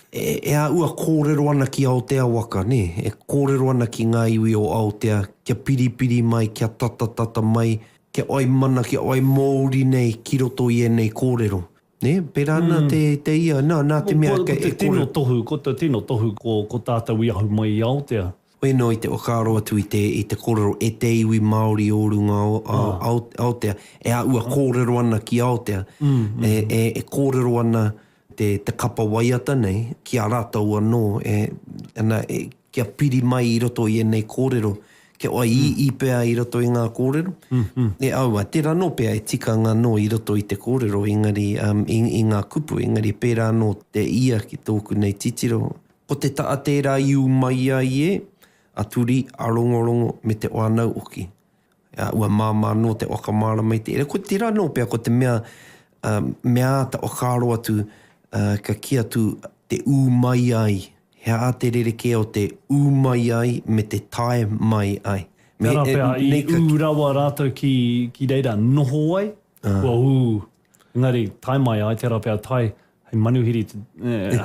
e, e āhua kōrero ana ki Aotea waka, nē? E kōrero ana ki ngā iwi o Aotea kia piripiri mai, kia tatatata mai, kia whai mana, kia whai mōuri nei ki roto i ēnei kōrero. Nē, pērā ana te, te ia, nā, nā te mea Ko, ko te tino tohu, ko te tino tohu ko, ko tātou i ahu mai i Aotea. Hoi anō i te whakaaro atu i te, i te kōrero e te iwi Māori o runga o, ao, Aotea, e āhua kōrero ana ki Aotea, e, e, e kōrero ana te, te kapa waiata nei ki a rātou anō, e, ana, e, kia piri mai i roto i ēnei kōrero, kia wai i i pea i roto i ngā kōrero. E aua, tērā anō pea e tikanga anō i roto i te kōrero, engari, um, i, i ngā kupu, engari pērā anō te ia ki tōku nei titiro. Ko te ta'a tērā i ū mai ai e, a Turi, a Rongorongo, me te whānau hoki. Ā, ua māmā anō te whakamārama i te, ko tērā anō pea ko te mea, ā, mea āta whakaaro atu, ā, ka kī atu te ū mai ai, he aha te rerekē o te ū mai ai me te tae mai ai. Me, Tērā pea i nei ka ū rawa rātou ki, ki reira noho ai, kua ū, engari tae mai ai, tērā pea tae Hei manuhiri,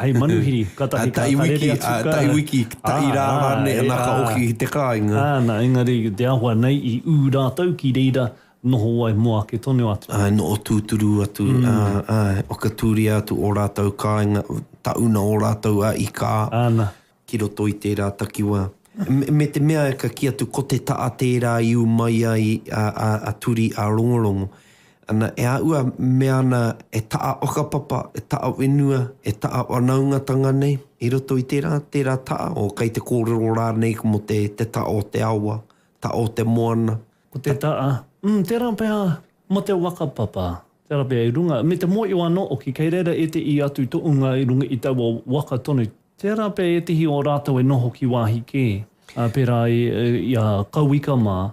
hei manuhiri, katahi ka, ka rere atu ka... Tai wiki, tai rā rānei, ana ka oki ki te kāinga. Āna, engari te āhua nei i ū rātou ki reira noho ai mō ake tonu atu. Āe, noho tūturu atu, āe, whakatūria atu ō rātou kāinga, tauna ō rātou a i kā. Āna. Ki roto i tērā takiwā. Me te mea ka kī atu ko te ta'a tērā i ū mai ai a Turi a Rongorongo. Ana, e āhua mea ana e ta'a whakapapa, e ta'a whenua, e ta'a whanaungatanga nei i roto i tērā, tērā ta'a, o kei te kōrero rānei mō te, te ta'a o te awa, ta'a o te moana. Ko te ta'a, mm, tērā pea mō te whakapapa, tērā pea i runga, me te mōhio anō hoki kei reira ētehi atu tohunga i runga i taua waka tonu, Tērā pea ētehi o rātou e noho ki wāhi kē, pērā i a Kauika mā,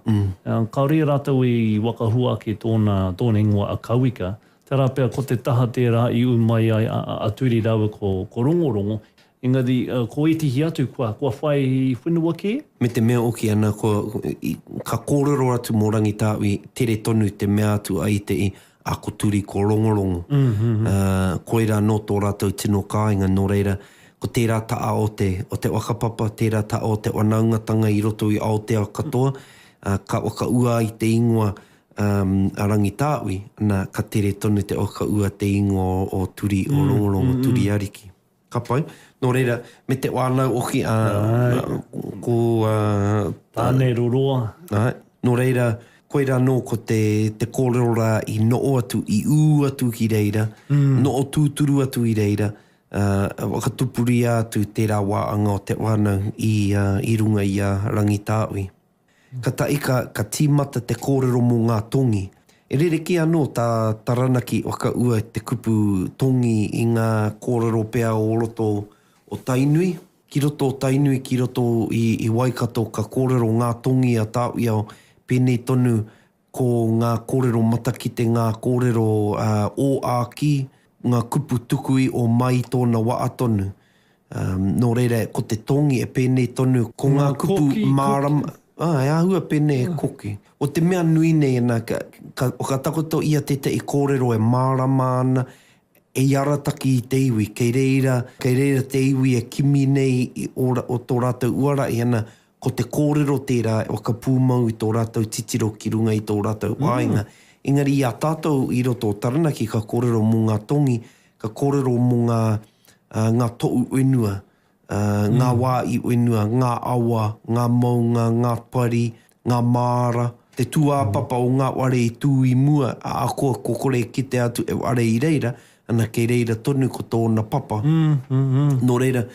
kāore rātou i whakahua ake tōna, tōna ingoa a Kauika. Tērā pea ko te taha tērā i ū mai ai a Turi rāua ko, ko Rongorongo, engari ko ētehi atu kua, kua whai whenua kē. Me te mea oki ana kua, ka kōrero atu mō Rangitāui, tere tonu te mea atu a i te i, a ko Turi ko Rongorongo. Ā, koirā nō tō rātou tino kāinga, nō reira, ko tērā ta'a o te, o te whakapapa, tērā ta'a o te whanaungatanga i roto i Aotea katoa, ā, ka whakaua ai te ingoa, ā, a Rangitāui, nā, ka tere tonu te whakaua te ingoa o, o Turi, o Rongorongo, Turi Ariki. Ka pai. Nō reira, me te whānau hoki, ā, ko, ā. Tāne Roroa. Āe. Nō reira, koirā nō ko te, te kōrero rā i noho atu, i ū atu ki reira, noho tūturu atu i reira, ā, whakatupuria atu tērā wāanga o te whānau i, ā, i runga i a Rangitāui. Katahi ka, ka tīmata te kōrero mō ngā tongi. E rerekē anō tā Taranaki whakaua te kupu tongi i ngā kōrero pea o roto o Tainui. Ki roto o Tainui, ki roto i, i Waikato ka kōrero ngā tongi a Tāwhiao, pēnei tonu ko ngā kōrero matakite, ngā kōrero ō-āki, ngā kupu tukui o mai i tōna waa tonu. Nō reira, ko te tongi e pēnei tonu, ko ngā kupu mārama, ā, e āhua pēnei e koki. O te mea nui nei, ana, ka, ka whakatakoto ia tētahi kōrero e mārama ana, e arataki i te iwi, kei reira, kei reira te iwi e kimi nei i ō, o tō rātou uara, i ana, ko te kōrero tērā e whakapūmau i tō rātou titiro ki runga i tō rātou whāinga. Engari i a tātou i roto o Taranaki ka kōrero mō ngā tongi, ka kōrero mō ngā, ngā toʻu whenua, ngā wā i whenua, ngā awa, ngā mounga, ngā pari, ngā māra, te tūāpapa o ngā ware i tū i mua, ahakoa kua kore e kitea atu e ware i reira, ana kei reira tonu ko tōna papa. Nō reira,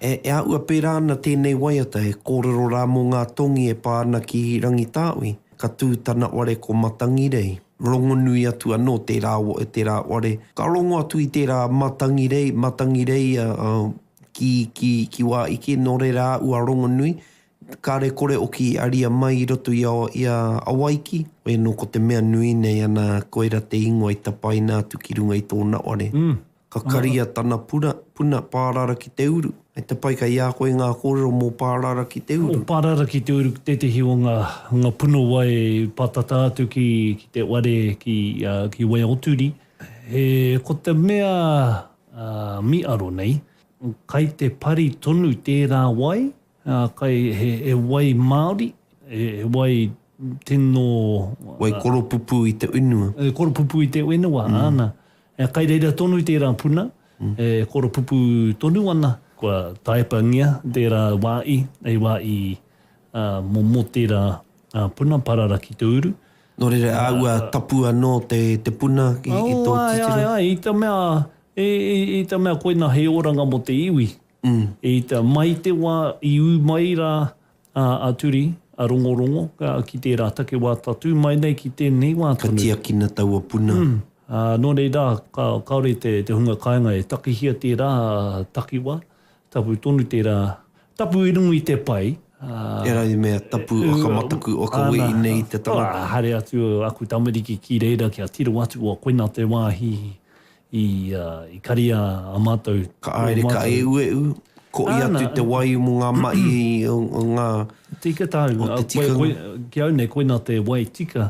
E āhua pērā ana tēnei waiata, he kōrero rā mō ngā tongi e pā ana ki Rangitāui. Ka tū tana ware ko Matangirei. Rongonui atu anō tērā, tērā ware. Ka rongo atu i tērā Matangirei, Matangirei ki, ki, ki wā ike, nō reira āhua rongonui. Kāre kore oki i aria mai i roto i a, i a Awaiki. Hoi anō ko te mea nui nei ana koira te ingoa i tapaina atu ki runga i tōna ware. Ka karia tana puna, puna Pārara ki te uru. Hei te pai kei a koe ngā kōrero mō Pārara ki te uru. Ko Pārara ki te uru tētehi o ngā, ngā puna wai pātata atu ki, ki te ware ki, ki Waiaoturi. He, ko te mea mīaro nei, kai te pari tonu tērā wai, kai, he, he wai Māori, he wai tino... Wai koropupū i te whenua. Koropupū i te whenua, āna. Kai reira tonu tērā puna, e koropupū tonu ana. Kua taepangia tērā wā i, hei wā i mō mō tērā puna parara ki te uru. Nō reira, āua tapu anō te, te puna i, i tō titiro? Āe, āe, āe, i te mea, i, i, i te mea koina hei oranga mō te iwi. I te, mai te wā i ū mai rā a Turi, a Rongorongo, ki tērā takiwā tatū mai nei ki tēnei wā tonu. Ka tiakina taua puna. Ā, nō reira, kāore te hunga kāinga e takihia tērā takiwā, tapu tonu tērā, tapu i runga i te pai. Ehara i te mea tapu whakamataku, whakawehi nei i te tangata. Ā, haere atu aku tamariki ki reira kia tiro atu, koina te wāhi I karia a mātou. Ka aere ka eueu, koʻi atu te wai mo nga maʻi o nga. Tika tāu. O te tikanga. Ki au nei, koina te wai tika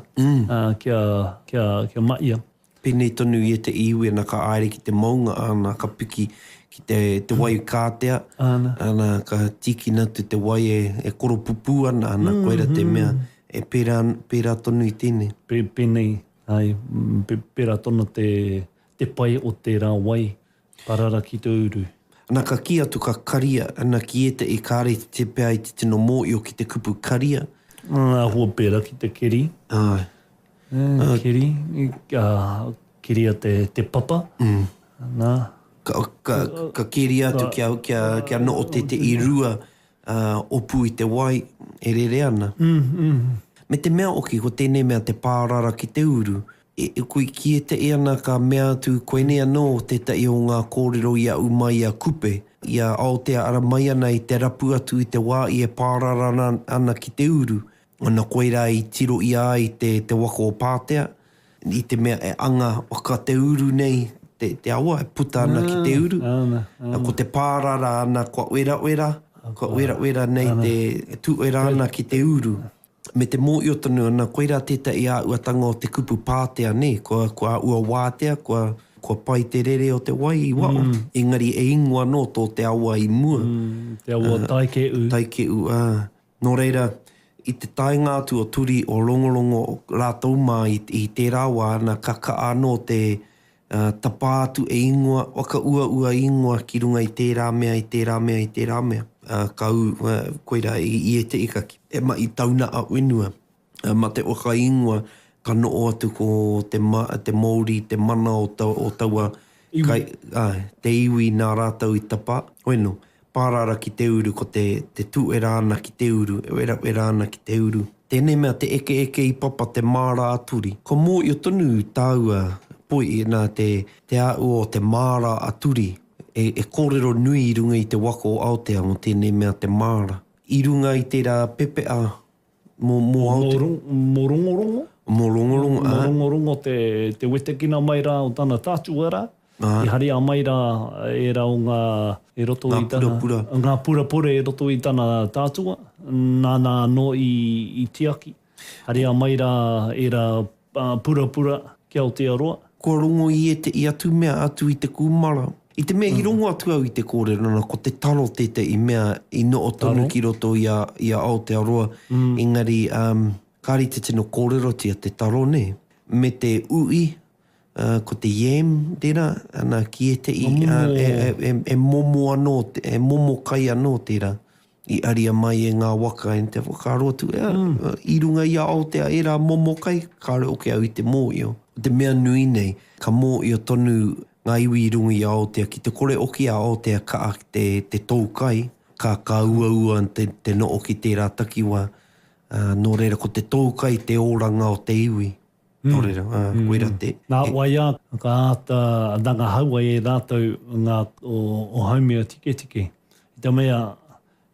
kia maʻia. Penei tonu i te iwi ana ka aere ki te maunga ana ka piki ki te wai kātea ana ka tīkina atu te wai e koropupū ana ana koira te mea e pērā tonu i tēnei. Pēnei Ae, pera tonu te, te pai o tera wai parara ki te uru. Ana ka ki atu ka karia, ana ki etahi kare te pea i te tino moio ki te kupu karia. Ahua pera ki te keri. Ae. Keri, keria te, te papa. Na. Ka, ka, ka keria atu kia, kia, kia noo tetehi rua opu i te wai e rere ana. Me te mea oki, ko tēnei mea te pārara ki te uru, e kui ki ētahi ana ka mea atu koinei anō tētahi o ngā kōrero i aʻu mai i a Kupe, i a Aotea ara mai ana i te rapu atu i te wā i e pārara ana ki te uru, Ana koirā i tiro ia ai te, te waka o Pātea, i te mea e anga waka te uru nei, te, te awa e puta ana ki te uru. Ana, ana. Ko te pārara ana kua werawera, kua werawera nei te, e tūwera ana ki te uru. Me te mōio tonu ana, koirā tētahi āhuatanga o te kupu Pātea, nē, kua, kua āhua wātea, kua, kua pai te rere o te wai i waho. Engari e ingoa anō tō te awa i mua. Te awa o Taike'u. Taike'u, ā. Nō reira, i te taenga atu o Turi, o Rongorongo, rātou mā i, i tērā wā, ana, ka kaha anō te tapā atu e ingoa, whakauaua ingoa ki runga i tērā mea, i tērā mea, i tērā mea. Ka ū, koirā, i, i ētehi ka kī, e mahi taunaha whenua. Ma te whakaingoa ka noho atu ko te, te mouri, te mana o, ta, o taua iwi. Kai, ai, te iwi nā rātou i tapa. Hoi no, pārara ki te uru, ko te, te tūera ana ki te uru, e werawera ana ki te uru. Tēnei mea te ekeeke i papa te māra a Turi. Kua mōio tonu tāua, poi, nā te, te āhua o te māra a Turi, e, e kōrero nui i runga i te waka o Aotea mō tēnei mea te māra. I runga i tērā pepeha Mō, mō Aote. Mō Rongorongo. Mō Rongorongo, ā. Mō Rongorongo te, te wetekina mai rā o tana tātua rā. Ā. I haria mai rā ērā o ngā, i roto i tana. Ngā purapura. Ngā purapura i roto i tana tātua, nāna anō i, i tiaki. Haria mai rā ērā purapura ki Aotearoa. Kua rongo i ētehi atu mea atu i te kūmara. I te mea i rongo atu au i te kōrero na ko te taro tētehi mea i noho tonu ki roto i a, i a Aotearoa, engari um, kāre i te tino kōrerotia te taro nē. Me te u'i, uh, ko te yam tērā, ana ki ētehi, uh, e, e, e, e momo anō, e momo kai anō tērā. I aria mai e ngā waka e te whakaaro atu, ea, i runga i a Aotea ērā momo kai, kāore hoki au i te mōhio. Ko te mea nui nei, ka mōhio tonu ngā iwi i runga i a Aotea, ki te kore hoki a Aotea kaha ki te, te tou kai, ka, ka uaua te, te noho ki tērā takiwā. Ā, nō reira, ko te tou kai te oranga o te iwi. Nō reira, ā, koirā te. Nā wai ā, ka āta rangahaua e rātou ngā o Haumea Tiketike. I te mea,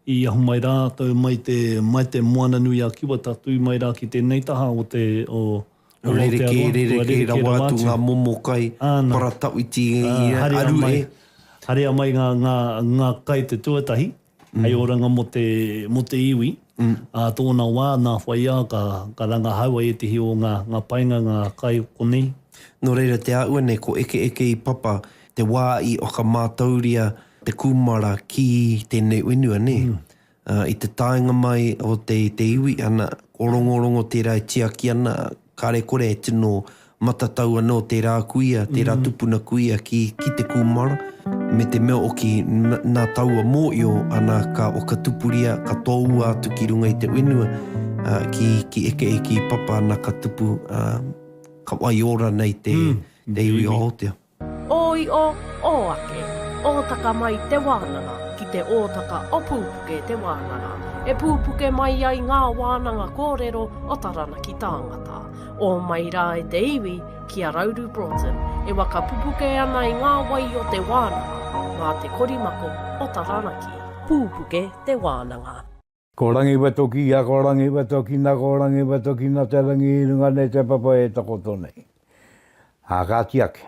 i ahu mai rātou mai te, mai te Moana-nui-a-Kiwa tatū mai rā ki tēnei taha o te, o. O Rerekē, Aotearoa, kua rerekē rerekē rawa rawa atu atu. ngā momo kai, Āna. paratawhiti, Ā, haria aru mai, e. haria mai ngā, ngā, ngā kai te tuatahi, hei oranga mō te, mō te iwi. Ā tōna wā, nā whai ā, ka, ka rangahaua ētehi o ngā, ngā painga, ngā kai o konei. Nō reira, te āhua nei, ko Ekeeke i Papa te wā i whakamātauria te kūmara ki tēnei whenua, nē? I te taenga mai o te te iwi, ana, ko Rongorongo tērā e tiaki ana, kāre kore e tino matatau anō tērā kuia, tērā tupuna kuia ki, ki te kūmara, me te mea oki nā taua mōio, ana, ka whakatupuria, ka tōua atu ki runga i te whenua, ā, ki, ki Ekeeke i Papa, ana, ka tupu, ā, ka waiora nei te, te iwi o Aotea. Ō io, ō ake, ōtaka mai te wānanga ki te ōtaka o Pūpuke te wānanga, e pūpuke mai ai ngā wānanga kōrero o Taranaki tāngata. Ō mai rā e te iwi ki a Rauru Broughton e waka pupuke ana i ngā wai o te wānanga mā te korimako o Taranaki. Pūpuke te wānanga. Ko Rangiwetoki ia, ko Rangiwetokina, ko Rangiwetokina te rangi i runga nei te papa e takoto nei. Ā, kāti ake,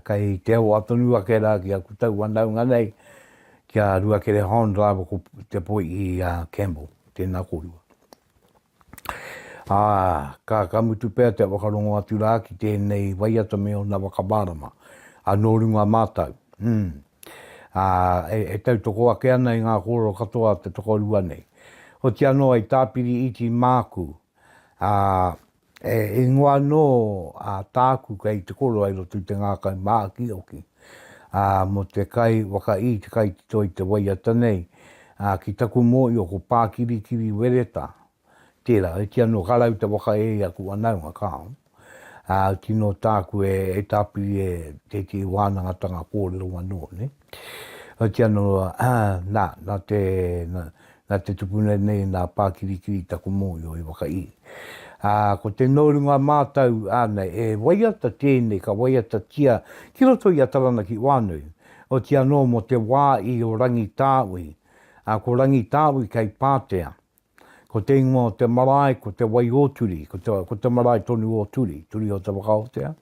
kei te awa tonu ake rā ki aku tau whanaunga nei, ki a Ruakere Hond rāua ko Te Poihi Campbell, tēnā kōrua. Ā, ka, ka mutu pea te whakarongo atu rā ki tēnei waiata me ōna whakamārama, ā, nō runga mātau. Mm. ā, e tautoko ake ana i ngā kōrero katoa a te tokorua nei. Oti anō hei tāpiri iti māku, ā, e ingoa anō a tāku kei te kōrero i roto i te ngākau māokioki, ā, mō te kai whakaī, te kai tito i te waiata nei, ā, ki taku mōhio ko Pākirikiri Wereta, Tērā, iti anō, ka rau te waka e i aku whanaunga, kāo. Ā, tino tāku e, e tāpiri e tētehi wānangatanga kōrero anō, nē. Oti anō, ā, nā, nā te, nā, nā te tupuna nei, nā Pākirikiri taku mōhio i whakaī. Ā, ko te nō runga mātau, āna, e waiata tēnei, ka waiatatia ki roto i a Taranaki Whānui, oti anō mō te wā i o Rangitāui, ā, ko Rangitāui kei Pātea. Ko te ingoa o te marae ko Te Wai-o-Turi, ko te, ko te marae tonu o Turi, Turi o Te Whakaotea.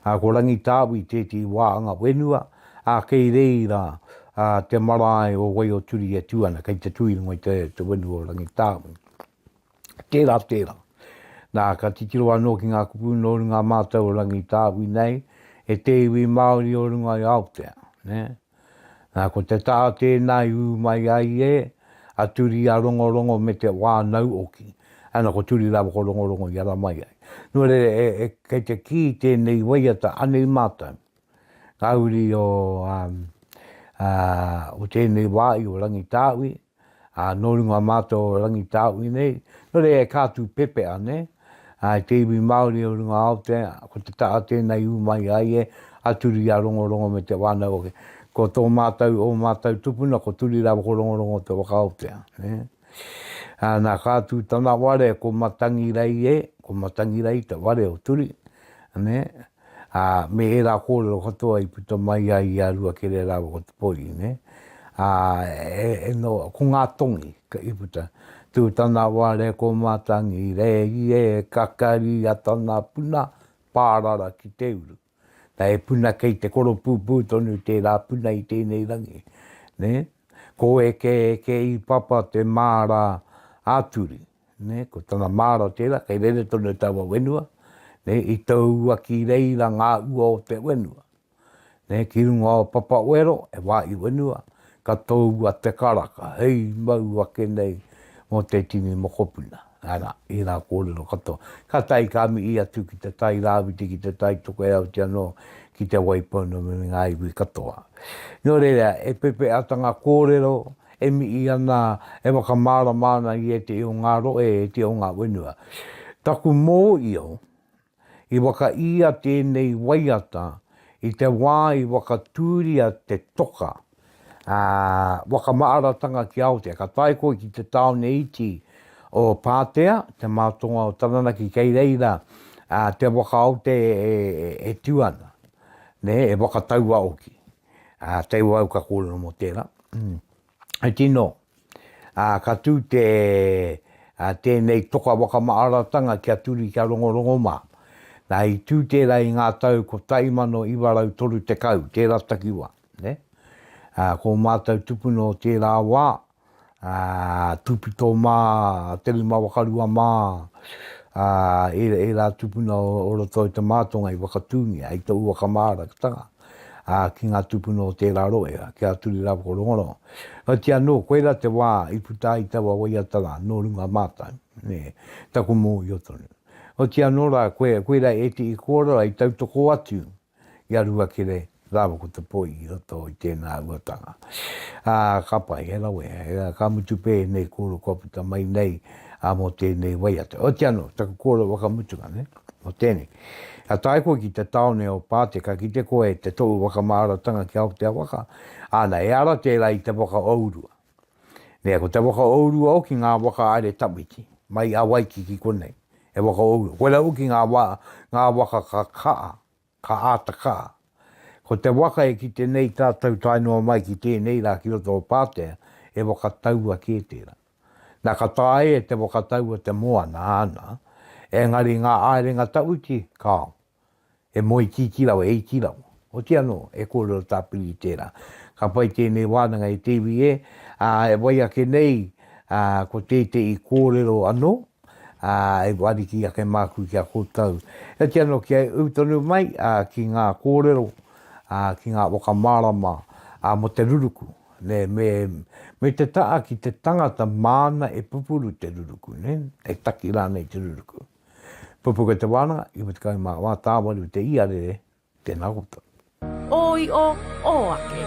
Ā, ko Rangitāui tētehi wāhanga whenua, ā, kei reira ā, te marae o Wai-o-Turi e tū ana, kei te tū i runga i te, te whenua o Rangitāui. Tērā, tērā. Nā, ka titiro anō ki ngā kupu nō runga mātou o Rangitāui nei, e te iwi Māori o runga i Aotea, nē? Nā, ko te taha tēnā i ū mai ai e, a Turi a Rongorongo me te whānau oki. Ana, ko Turi rāua ko Rongorongo i ara mai ai. Nō reira, e, e, kei te kī tēnei waiata, anei mātou, ngā uri o, um, uh, o tēnei wā i o Rangitāui, Ā, nō runga mātou o Rangitāui nei, nō reira e kā tū pepea, nē? Ā, i te iwi Māori o runga Aotea, ko te taha tēnei ū mai ai e, a Turi a Rongorongo me te whānau hoki. Ko tō mātou, ō mātou tupuna, ko Turi rāua ko Rongorongo te waka Aotea, nē? Ā, nā, kā tū tana ware, ko Matangirei e, ko Matangirei te ware o Turi, nē? Ā, me ērā kōrero katoa i puta mai ai i a Ruakere rāua ko Te Poi, nē? Ā, e, e no, ko ngā tongi i puta. Tū tana ware ko Matangi, rei e, kakari a tana puna, pārara ki te uru. Nā, he puna kei te koropūpū tonu tērā puna i tēnei rangi, nē? Ko eke eke i papa te māra a Turi. Nē, ko tana māra tērā, kei rere tonu taua whenua, nē, i toua ki reira ngā ua o te whenua. Nē, ki runga o Papawero, e wāhi whenua, ka toua te karaka, hei mau ake nei mō te tini mokopuna. Arā, ērā kōrero katoa. Kātahi ka mihi atu ki te Tai Rāwhiti, ki te Tai Tokerau, te anō, ki Te Waipounamu me ngā iwi katoa. Nō reira, e pepeatanga kōrero, e mihi ana, e whakamārama ana i ētehi o ngā rohe, ētehi o ngā whenua. Taku mōio, i whakaia tēnei waiata i te wā i whakatūria te toka, ā, whakamāratanga ki Aotea. Ka tae koe ki te tāone iti o Pātea, te mātonga o Taranaki, kei reira te waka Aotea e tū ana, nē, e whakataua hoki. Ā, te au ka kōrero mō tērā. He tino, ā, ka tū te, ā, tēnei toka whakamaaratanga ki a Turi, ki a Rongorongo mā. Nā, i tū tērā i ngā tau 1930, tērā takiwā, nē. Ā, ko mātou tupuna o tērā wā, ā, Tūpito mā, Te Rimawakarua mā, ā, ērā, ērā tupuna o, o roto i te mātonga i whakatūngia, i tōu whakamārakatanga, ā, ki ngā tupuna o tērā rohe, ki a Turi rāua ko Rongorongo. Oti anō, koirā te wā i puta ai taua waiata rā, nō runga mātou, nē, taku mōhio tonu. Oti anō rā, koe, koirā ētehi kōrero i tautoko atu i a Ruakere rāua ko Te Poi i roto i tēnā uatanga. Ā, ka pai, he rawe, ka mutu pē ēnei kōrero kua puta mai nei, ā, mō tēnei waiata. Oti anō, taku kōrero whakamutunga, nē, mō tēnei. Ka tae koe ki te tāone o Pātea, ka kite koe te tohu whakamāratanga ki Aotea waka, āna, e ara tērā i te waka ourua. Nē, ko te waka ourua oki ngā waka aere tawhiti, mai Awaiki ki konei, he waka ourua. Koirā oki ngā wā, ngā waka ka kaa, ka āta kaa. Ko te waka e kite nei tātou tae noa mai ki tēnei rā ki roto o Pātea, he waka taua kē tērā. Nā, ka taea e te waka taua te moana, āna, engari ngā aerenga tawhiti, kāo. E moe tītī rawa, e iti rawa. Oti anō, e kōrero tāpiri i tērā. Ka pai tēnei wānanga e te iwi e, ā, e wai ake nei, ā, ko tētehi kōrero anō, ā, e wariki ake māku ki a koutou. Oti anō, kia ū tonu mai, ā, ki ngā kōrero, ā, ki ngā whakamārama, ā, mō te ruruku, nē, me, me te ta'a ki te tangata māna e pupuru te ruruku, nē, e taki rānei te ruruku. Pupuke te wānanga, 94 tāwaru te iarere, tēnā koutou. Ō io, ō ake,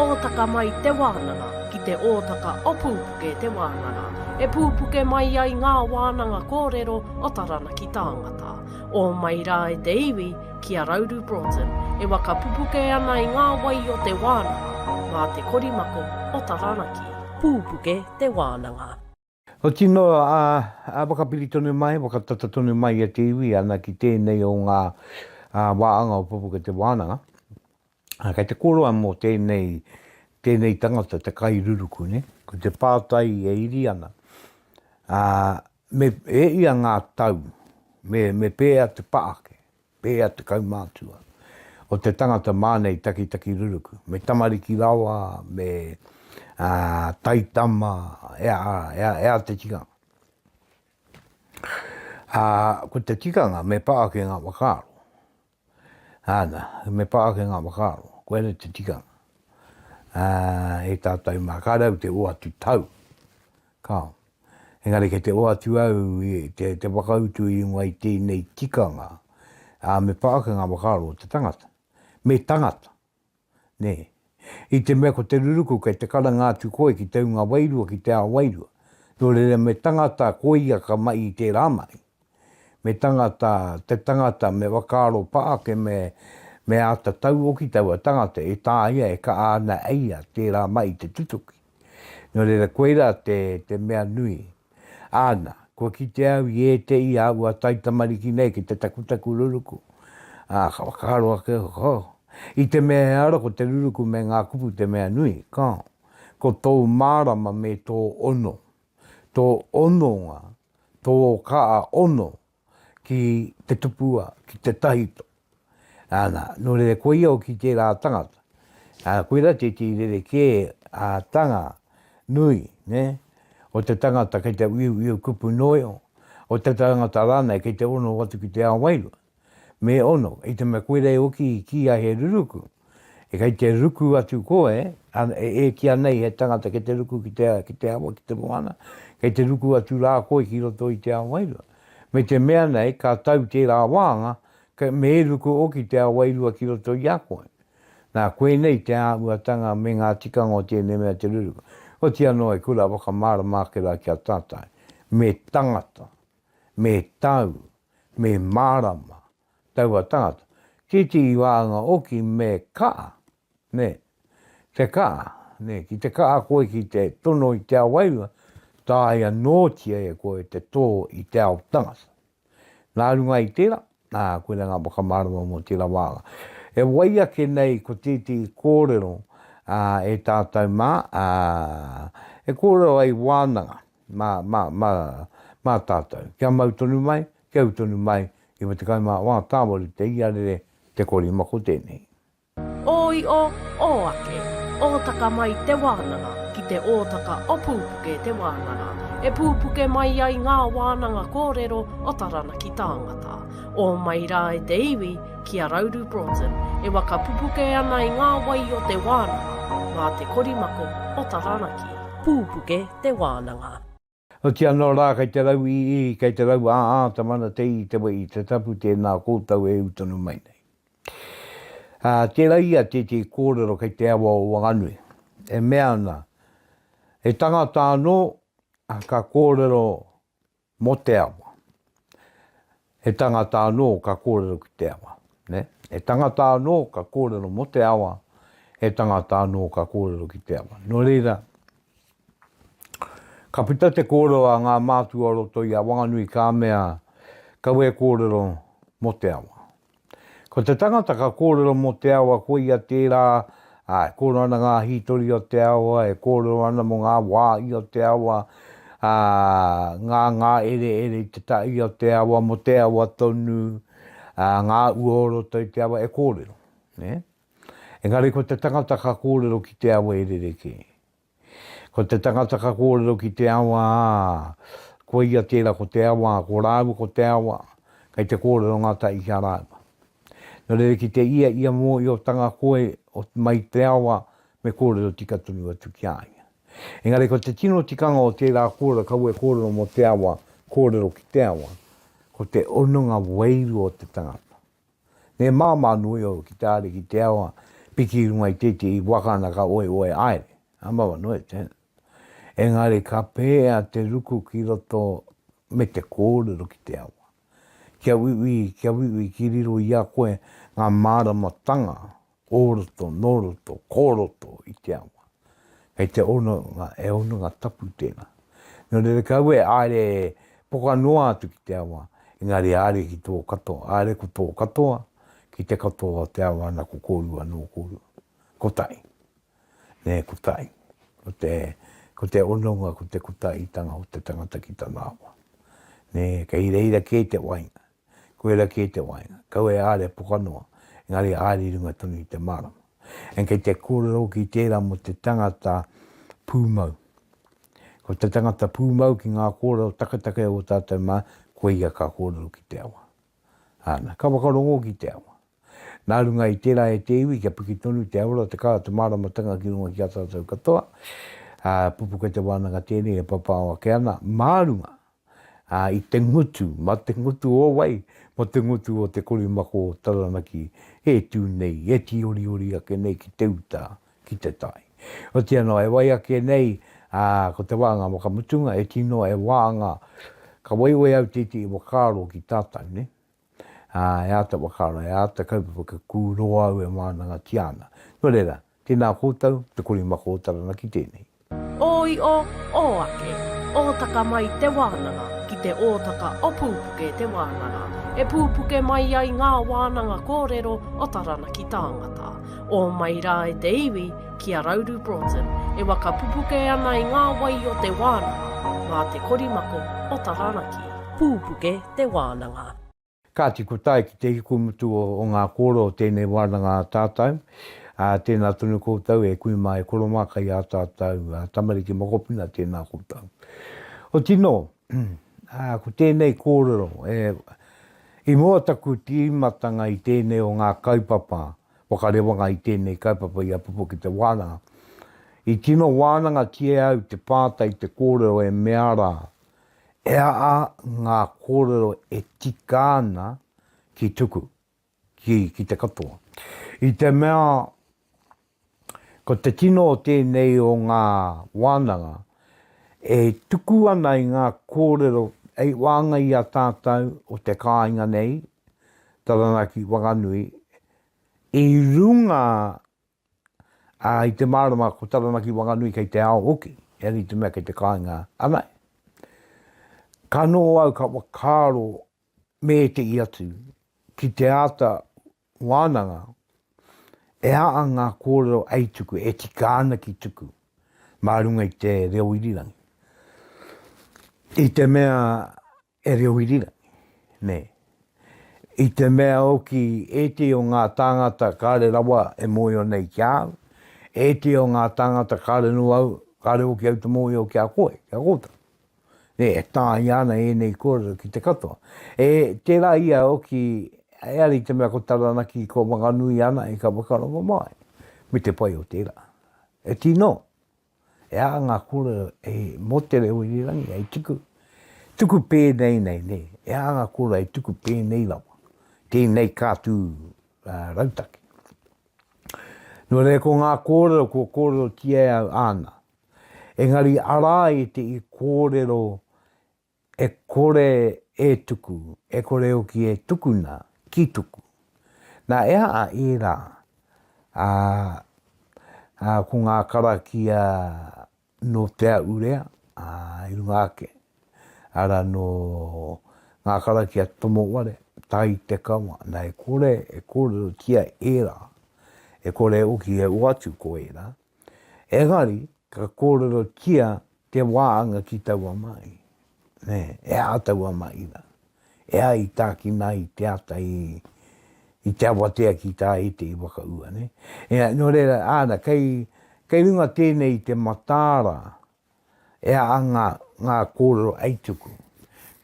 ōtaka mai te wānanga ki te ōtaka o Pūpuke te wānanga, e pūpuke mai ai ngā wānanga kōrero o Taranaki tāngata. Ō mai rā e te iwi ki a Rauru Broughton e waka pupuke ana i ngā wai o te wānanga mā te korimako o Taranaki. Pūpuke te wānanga. Oti noa, ā, ā, whakapiri tonu mai, whakatata tonu mai e te iwi ana ki tēnei o ngā, ā, wāanga o Pupuke Te Wānanga. Ā, kei te kōrero mō tēnei, tēnei tangata, te kairuruku, nē? Ko te pātai e iri ana, ā, me, e ia ngā tau, me, me pēhea te pa ake? Pēhea te kaumātua o te tangata māna i takitaki ruruku, me tamariki rawa, me taitama, e a, e a, e a te tikanga. Ā, ko te tikanga me pā ake ngā whakaaro. Āna, me pā ake ngā whakaaro, koirā te tikanga. Ā, e tātou mā, kāre au te oati tau. Kāo. Engari kei te oatu au i te, te whakautu i runga i tēnei tikanga, ā, me pā ake ngā whakaaro o te tangata. Me tangata. Nē. I te mea ko te ruruku kei te karanga atu koe ki te hunga wairua, ki te ao wairua. Nō reira me tangata koia ka mahi i tērā mahi. Me tangata, te tangata me whakaaro pā ake me, me āta tauoki taua tangata e tāia e kaha ana e ia tērā mahi te tutuki. Nō reira, koirā te, te mea nui. Āna, kua kite au i ētehi āhua taitamariki nei ki te takutaku ruruku. Ā, ka whakaaro ake, ho, i te mea he ara ko te ruruku me ngā kupu te mea nui, kāo. Ko tōu mārama me tō ono, tō hononga, tō kaha ono ki te tupua, ki te tahito. Ana, nō reira, koia hoki tērā tangata. Ā, koirā tētehi rerekē ā-tanga nui, nē, o te tangata kei te uiuiu kupu noio, o te tangata rānei kei te ono atu ki te ao wairua. Me ono, i te mea koirā hoki i kīia he ruruku, e kei te ruku atu koe, e, e kīia nei he tangata kei te ruku ki te, ki te awa, ki te moana, kei te ruku atu rā koe ki roto i te ao wairua. Me te mea nei, ka tau tērā wānga, ka, me ruku hoki te ao wairua ki roto i a koe. Nā, koinei te āhuatanga me ngā tikanga o tēnei mea te ruruku. Oti anō e kura whakamārama ake rā ki a tātou, me tangata, me tau, me mārama taua tangata. Titi i wānga oki me kaa, nē. Te kaa, nē, ki te kaa koe ki te tono i te ao wairua, taea nōtia e koe te tō i te ao tangata. Nā runga i tērā, ā, koirā ngā whakamārama mō tērā wānga. E wai ake nei ko tētehi kōrero, ā, e tātou mā, ā, e kōrero ai wānanga, mā, mā, mā, mā tātou. Kia mau tonu mai, kia ū tonu mai. 94 tāwaru te iarere te korimako tēnei. Ō io, ō ake, ōtaka mai te wānanga ki te ōtaka o Pūpuke te wānanga, e pūpuke mai ai ngā wānanga kōrero o Taranaki tāngata. Ō mai rā e te iwi ki a Rauru Broughton e waka pupuke ana i ngā wai o te wānanga mā te korimako o Taranaki. Pūpuke te wānanga. Oti anō rā kei te rau ii, kei te rau aa, te mana te i, te wei, te tapu tēnā koutou e ū tonu mai nei. Ā, tērā ia tētehi kōrero kei te awa o Wanganui, e mea ana, he tangata anō ka kōrero mō te awa. He tangata anō ka kōrero ki te awa. Nē? He tangata anō ka kōrero mō te awa, he tangata anō ka kōrero ki te awa. Nō reira, ka puta te kōrero a ngā mātua o roto i a Wanganui ka mea, kaua e kōrero mō te awa. Ko te tangata ka kōrero mō te awa koia tērā, ā, e kōrero ana ngā hītori o te awa, e kōrero ana mō ngā wāhi o te awa, ā, ngā ngāereere i te tahi o te awa, mō te awa tonu, ā, ngā ua o roto i te awa, e kōrero, nē? Engari ko te tangata ka kōrero ki te awa e rerekē. Ko te tangata ka kōrero ki te awa, ā, koia tērā ko te awa, ko rāua ko te awa, kei te kōrero ngātahi ki a rāua. Nō reira ki te ia ia mōhiotanga koe o mai te awa, me kōrero tika tonu atu ki a ia. Engari ko te tino tikanga o tērā kōrero, kaua e kōrero mō te awa, kōrero ki te awa, ko te hononga wairua o te tangata. Me māmā noa iho ki te haere ki te awa, piki i runga i tētehi waka ana ka oeoe haere. Ka mawa noa i tēnā. Engari ka pēhea te ruku ki roto me te kōrero ki te awa. Kia uiui, kia uiui ki riro i a koe ngā māramatanga o roto, nō roto, ko roto i te awa. Kei te hononga, e hononga tapu tēnā. Nō reira kaua e haere poka noa atu ki te awa, engari haere ki tō katoa, haere ko tō katoa, ki te katoa o te awa ana ko kōrua nō kōrua. Kotahi. Nē, kotahi. Ko te, ko te hononga, ko te kotahitanga o te tangata ki tana awa. Nē, kei reira kē te wainga. Koira kē te waenga. Kaua e āre poka noa, engari āre i runga tonu i te mārama. And kei te kōrero hoki tērā mō te tangata pūmau. Ko te tangata pūmau ki ngā kōrero taketake o tātou mā, koia ka kōrero ki te awa. Āna, ka whakarongo ki te awa. Nā runga i tērā e te iwi, kia piki tonu te aura, te kaha, te māramatanga ki runga ki a tātou katoa. Ā, pupuke te wānanga tēnei e papao ake ana, mā runga ā, i te ngutu, mā te ngutu o wai, mā te ngutu o te korimako o Taranaki e tū nei, e tīoriori ake nei ki te uta, ki te tai. Otiia noa, e wai ake nei, ā, ko te wānga whakamutunga, e tino e wānga, ka waiwai au tētehi whakaaro ki tātou, nē? Ā, e āta whakaaro, e āta kaupapa ka kūroa au e wānangatia ana. Nō reira, tēnā koutou, te korimako o Taranaki tēnei. Ō io, ō ake, ōtaka mai te wānanga ki te ōtaka o Pūpuke te wānanga, e pūpuke mai ai ngā wānanga kōrero o Taranaki tāngata. Ō mai rā e te iwi ki a Rauru Broughton e waka pupuke ana i ngā wai o te wānanga mā te korimako o Taranaki. Pūpuke te wānanga. Kāti ko tae ki te hikumutu o ngā kōrero o tēnei wānanga a tātou, ā, tēnā tonu koutou e kui mā e koro mā kai ā tātou tamariki mokopuna tēnā koutou. Oti nō, ā, ko tēnei kōrero, e, i mua taku tīmatanga i tēnei o ngā kaupapa, whakarewanga i tēnei kaupapa i a Pupuke te Wānanga, i tino wānangatia au te pātai te kōrero e mea rā, E aha ngā kōrero e tika ana ki tuku, ki, ki te katoa. I te mea, ko te tino o tēnei o ngā wānanga, e tuku ana i ngā kōrero hei wāngai i a tātou o te kāinga nei, Taranaki, Wanganui, i runga Ā, i te mārama ko Taranaki Wanganui kei te ao hoki, ehara i te mea kei te kāinga anae. Ka noho au ka whakaaro me ētehi atu ki te āta wānanga e aha ngā kōrero ei tuku, e tika ana ki tuku mā runga i te reo irirangi. I te mea e reo irirangi, nē. I te mea hoki ētehi o ngā tāngata kāre rawa e mōhio nei ki a au, ētehi o ngā tāngata kāre nō au, kāre hoki au te mōhio ki a koe, ki a koutou. Nē, e tāia ana ēnei kōrero ki te katoa. E, tērā ia hoki, ehara i te mea ko Taranaki, ko Wanganui ana e ka whakarongo mai, me te pai o tērā. E tino, E aha ngā kōrero e mō te reo irirangi hei tuku, tuku pēnei nei, nē, e aha ngā kōrero hei tuku pēnei rawa, tēnei kātū rautaki. Nō reira ko ngā kōrero kua kōrerotia e au āna, engari arā ētehi kōrero E kore e tuku, e kore hoki e tukuna ki tuku. Nā, e aha ērā, ā, ā, ko ngā karakia nō Te Aurea, ā, i runga ake, arā, nō ngā karakia Tomoware, Tai Te Kawa, nā, e kore e kōrerotia ērā, e kore hoki e oatu ko ērā, Engari, ka kōrerotia te wāanga ki taua mahi. Nē, e aha taua mahi rā? E aha i tākina ai te ata i, i te awatea ki tā ētehi waka ua, nē? Ea, nō reira, āna, kei, kei runga tēnei i te mataara, e aha ngā, ngā kōrero ei tuku.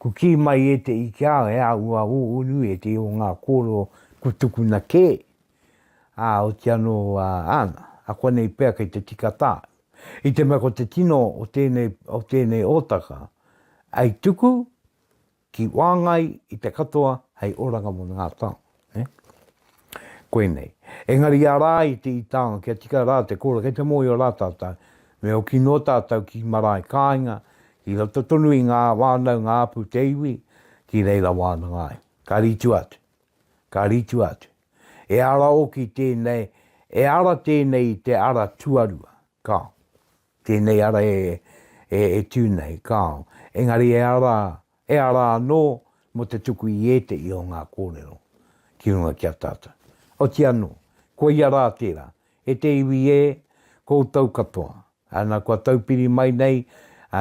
Ku kī mai ētehi ki a au, he āhua ō nui ētehi o ngā kōrero ku tukuna kē, Ā, oti anō ā, āna, akuanei pea kei te tika tāu. I te mea ko te tino o tēnei, o tēnei ōtaka, hei tuku ki wāngai i te katoa hei oranga mō ngā taonga, nē? Koinei. Engari arā i te i taonga, kia tika rā te kōrero, kei te mōhio rā tātou, me hoki noa tātou ki marae kāinga, ki roto tonu i ngā whānau, ngā hapū, te iwi, ki reira wānanga ai. Ka rītu atu. Ka ritu atu. E ara oki tēnei, e ara tēnei i te ara tuarua, kāo. Tēnei ara e, e, e tū nei, kāo. Engari e ara, e ara anō mō te tuku i ētehi o ngā kōrero ki runga ki a tātou. Oti anō, koia rā tērā, e te iwi e, koutou katoa, Ana, kua taupiri mai nei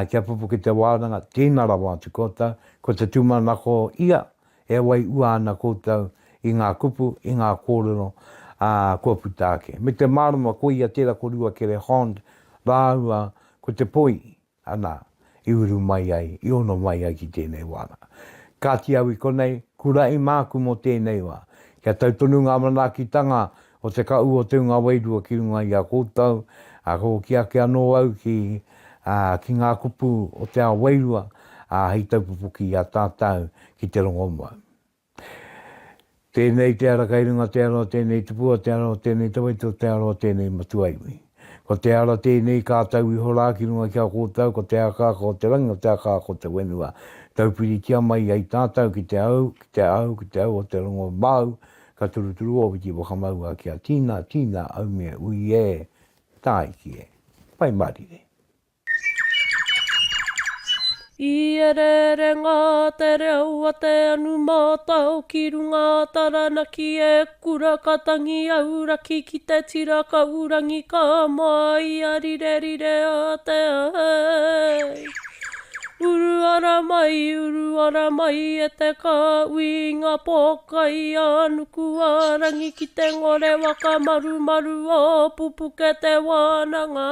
kia pupuke te wānanga, tēnā rawa atu koutou, ko te tūmanako ia, e wai ua ana koutou i ngā kupu, i ngā kōrero, ā, kua puta ake. Me te mārama koia tērā ko Ruakere Hond rāua ko Te Poi, ana, i uru mai ai, i ono mai ai ki tēnei wānanga. Kāti au i konei, kuraʻi māku mō tēnei wā. Kia tau tonu ngā manaakitanga o te kaʻu o te unga wairua ki runga i a koutou, ā, ka hoki ake anō au ki, ā, ki ngā kupu o te ao wairua, ā, hei taupupuki i a tātou ki te rongomau. Tēnei te ara kei runga te ara o tēnei tupua, te ara o tēnei tawhito, te ara o tēnei matua iwi. Ko te ara tēnei ka tau iho rā ki runga ki a koutou, ko te akaaka o te rangi, ko te akaaka o te whenua. Taupiritia mai ai tātou ki te au, ki te au, ki te au o te rongo māu, ka turuturu o Witi whakamaua kia tīna, tīna, aumia, ui e, tāiki e. Pai mārire. I ereere ngā te reo a te anu mātao ki runga a Taranaki e kura ka tangi auraki ki te tira ka urangi ka māia rirerire a te ahei. Uru ara mai, uru ara mai e te kāhui i ngā pōkai a nuku a rangi ki te ngore waka marumaru o Pupuke te wānanga.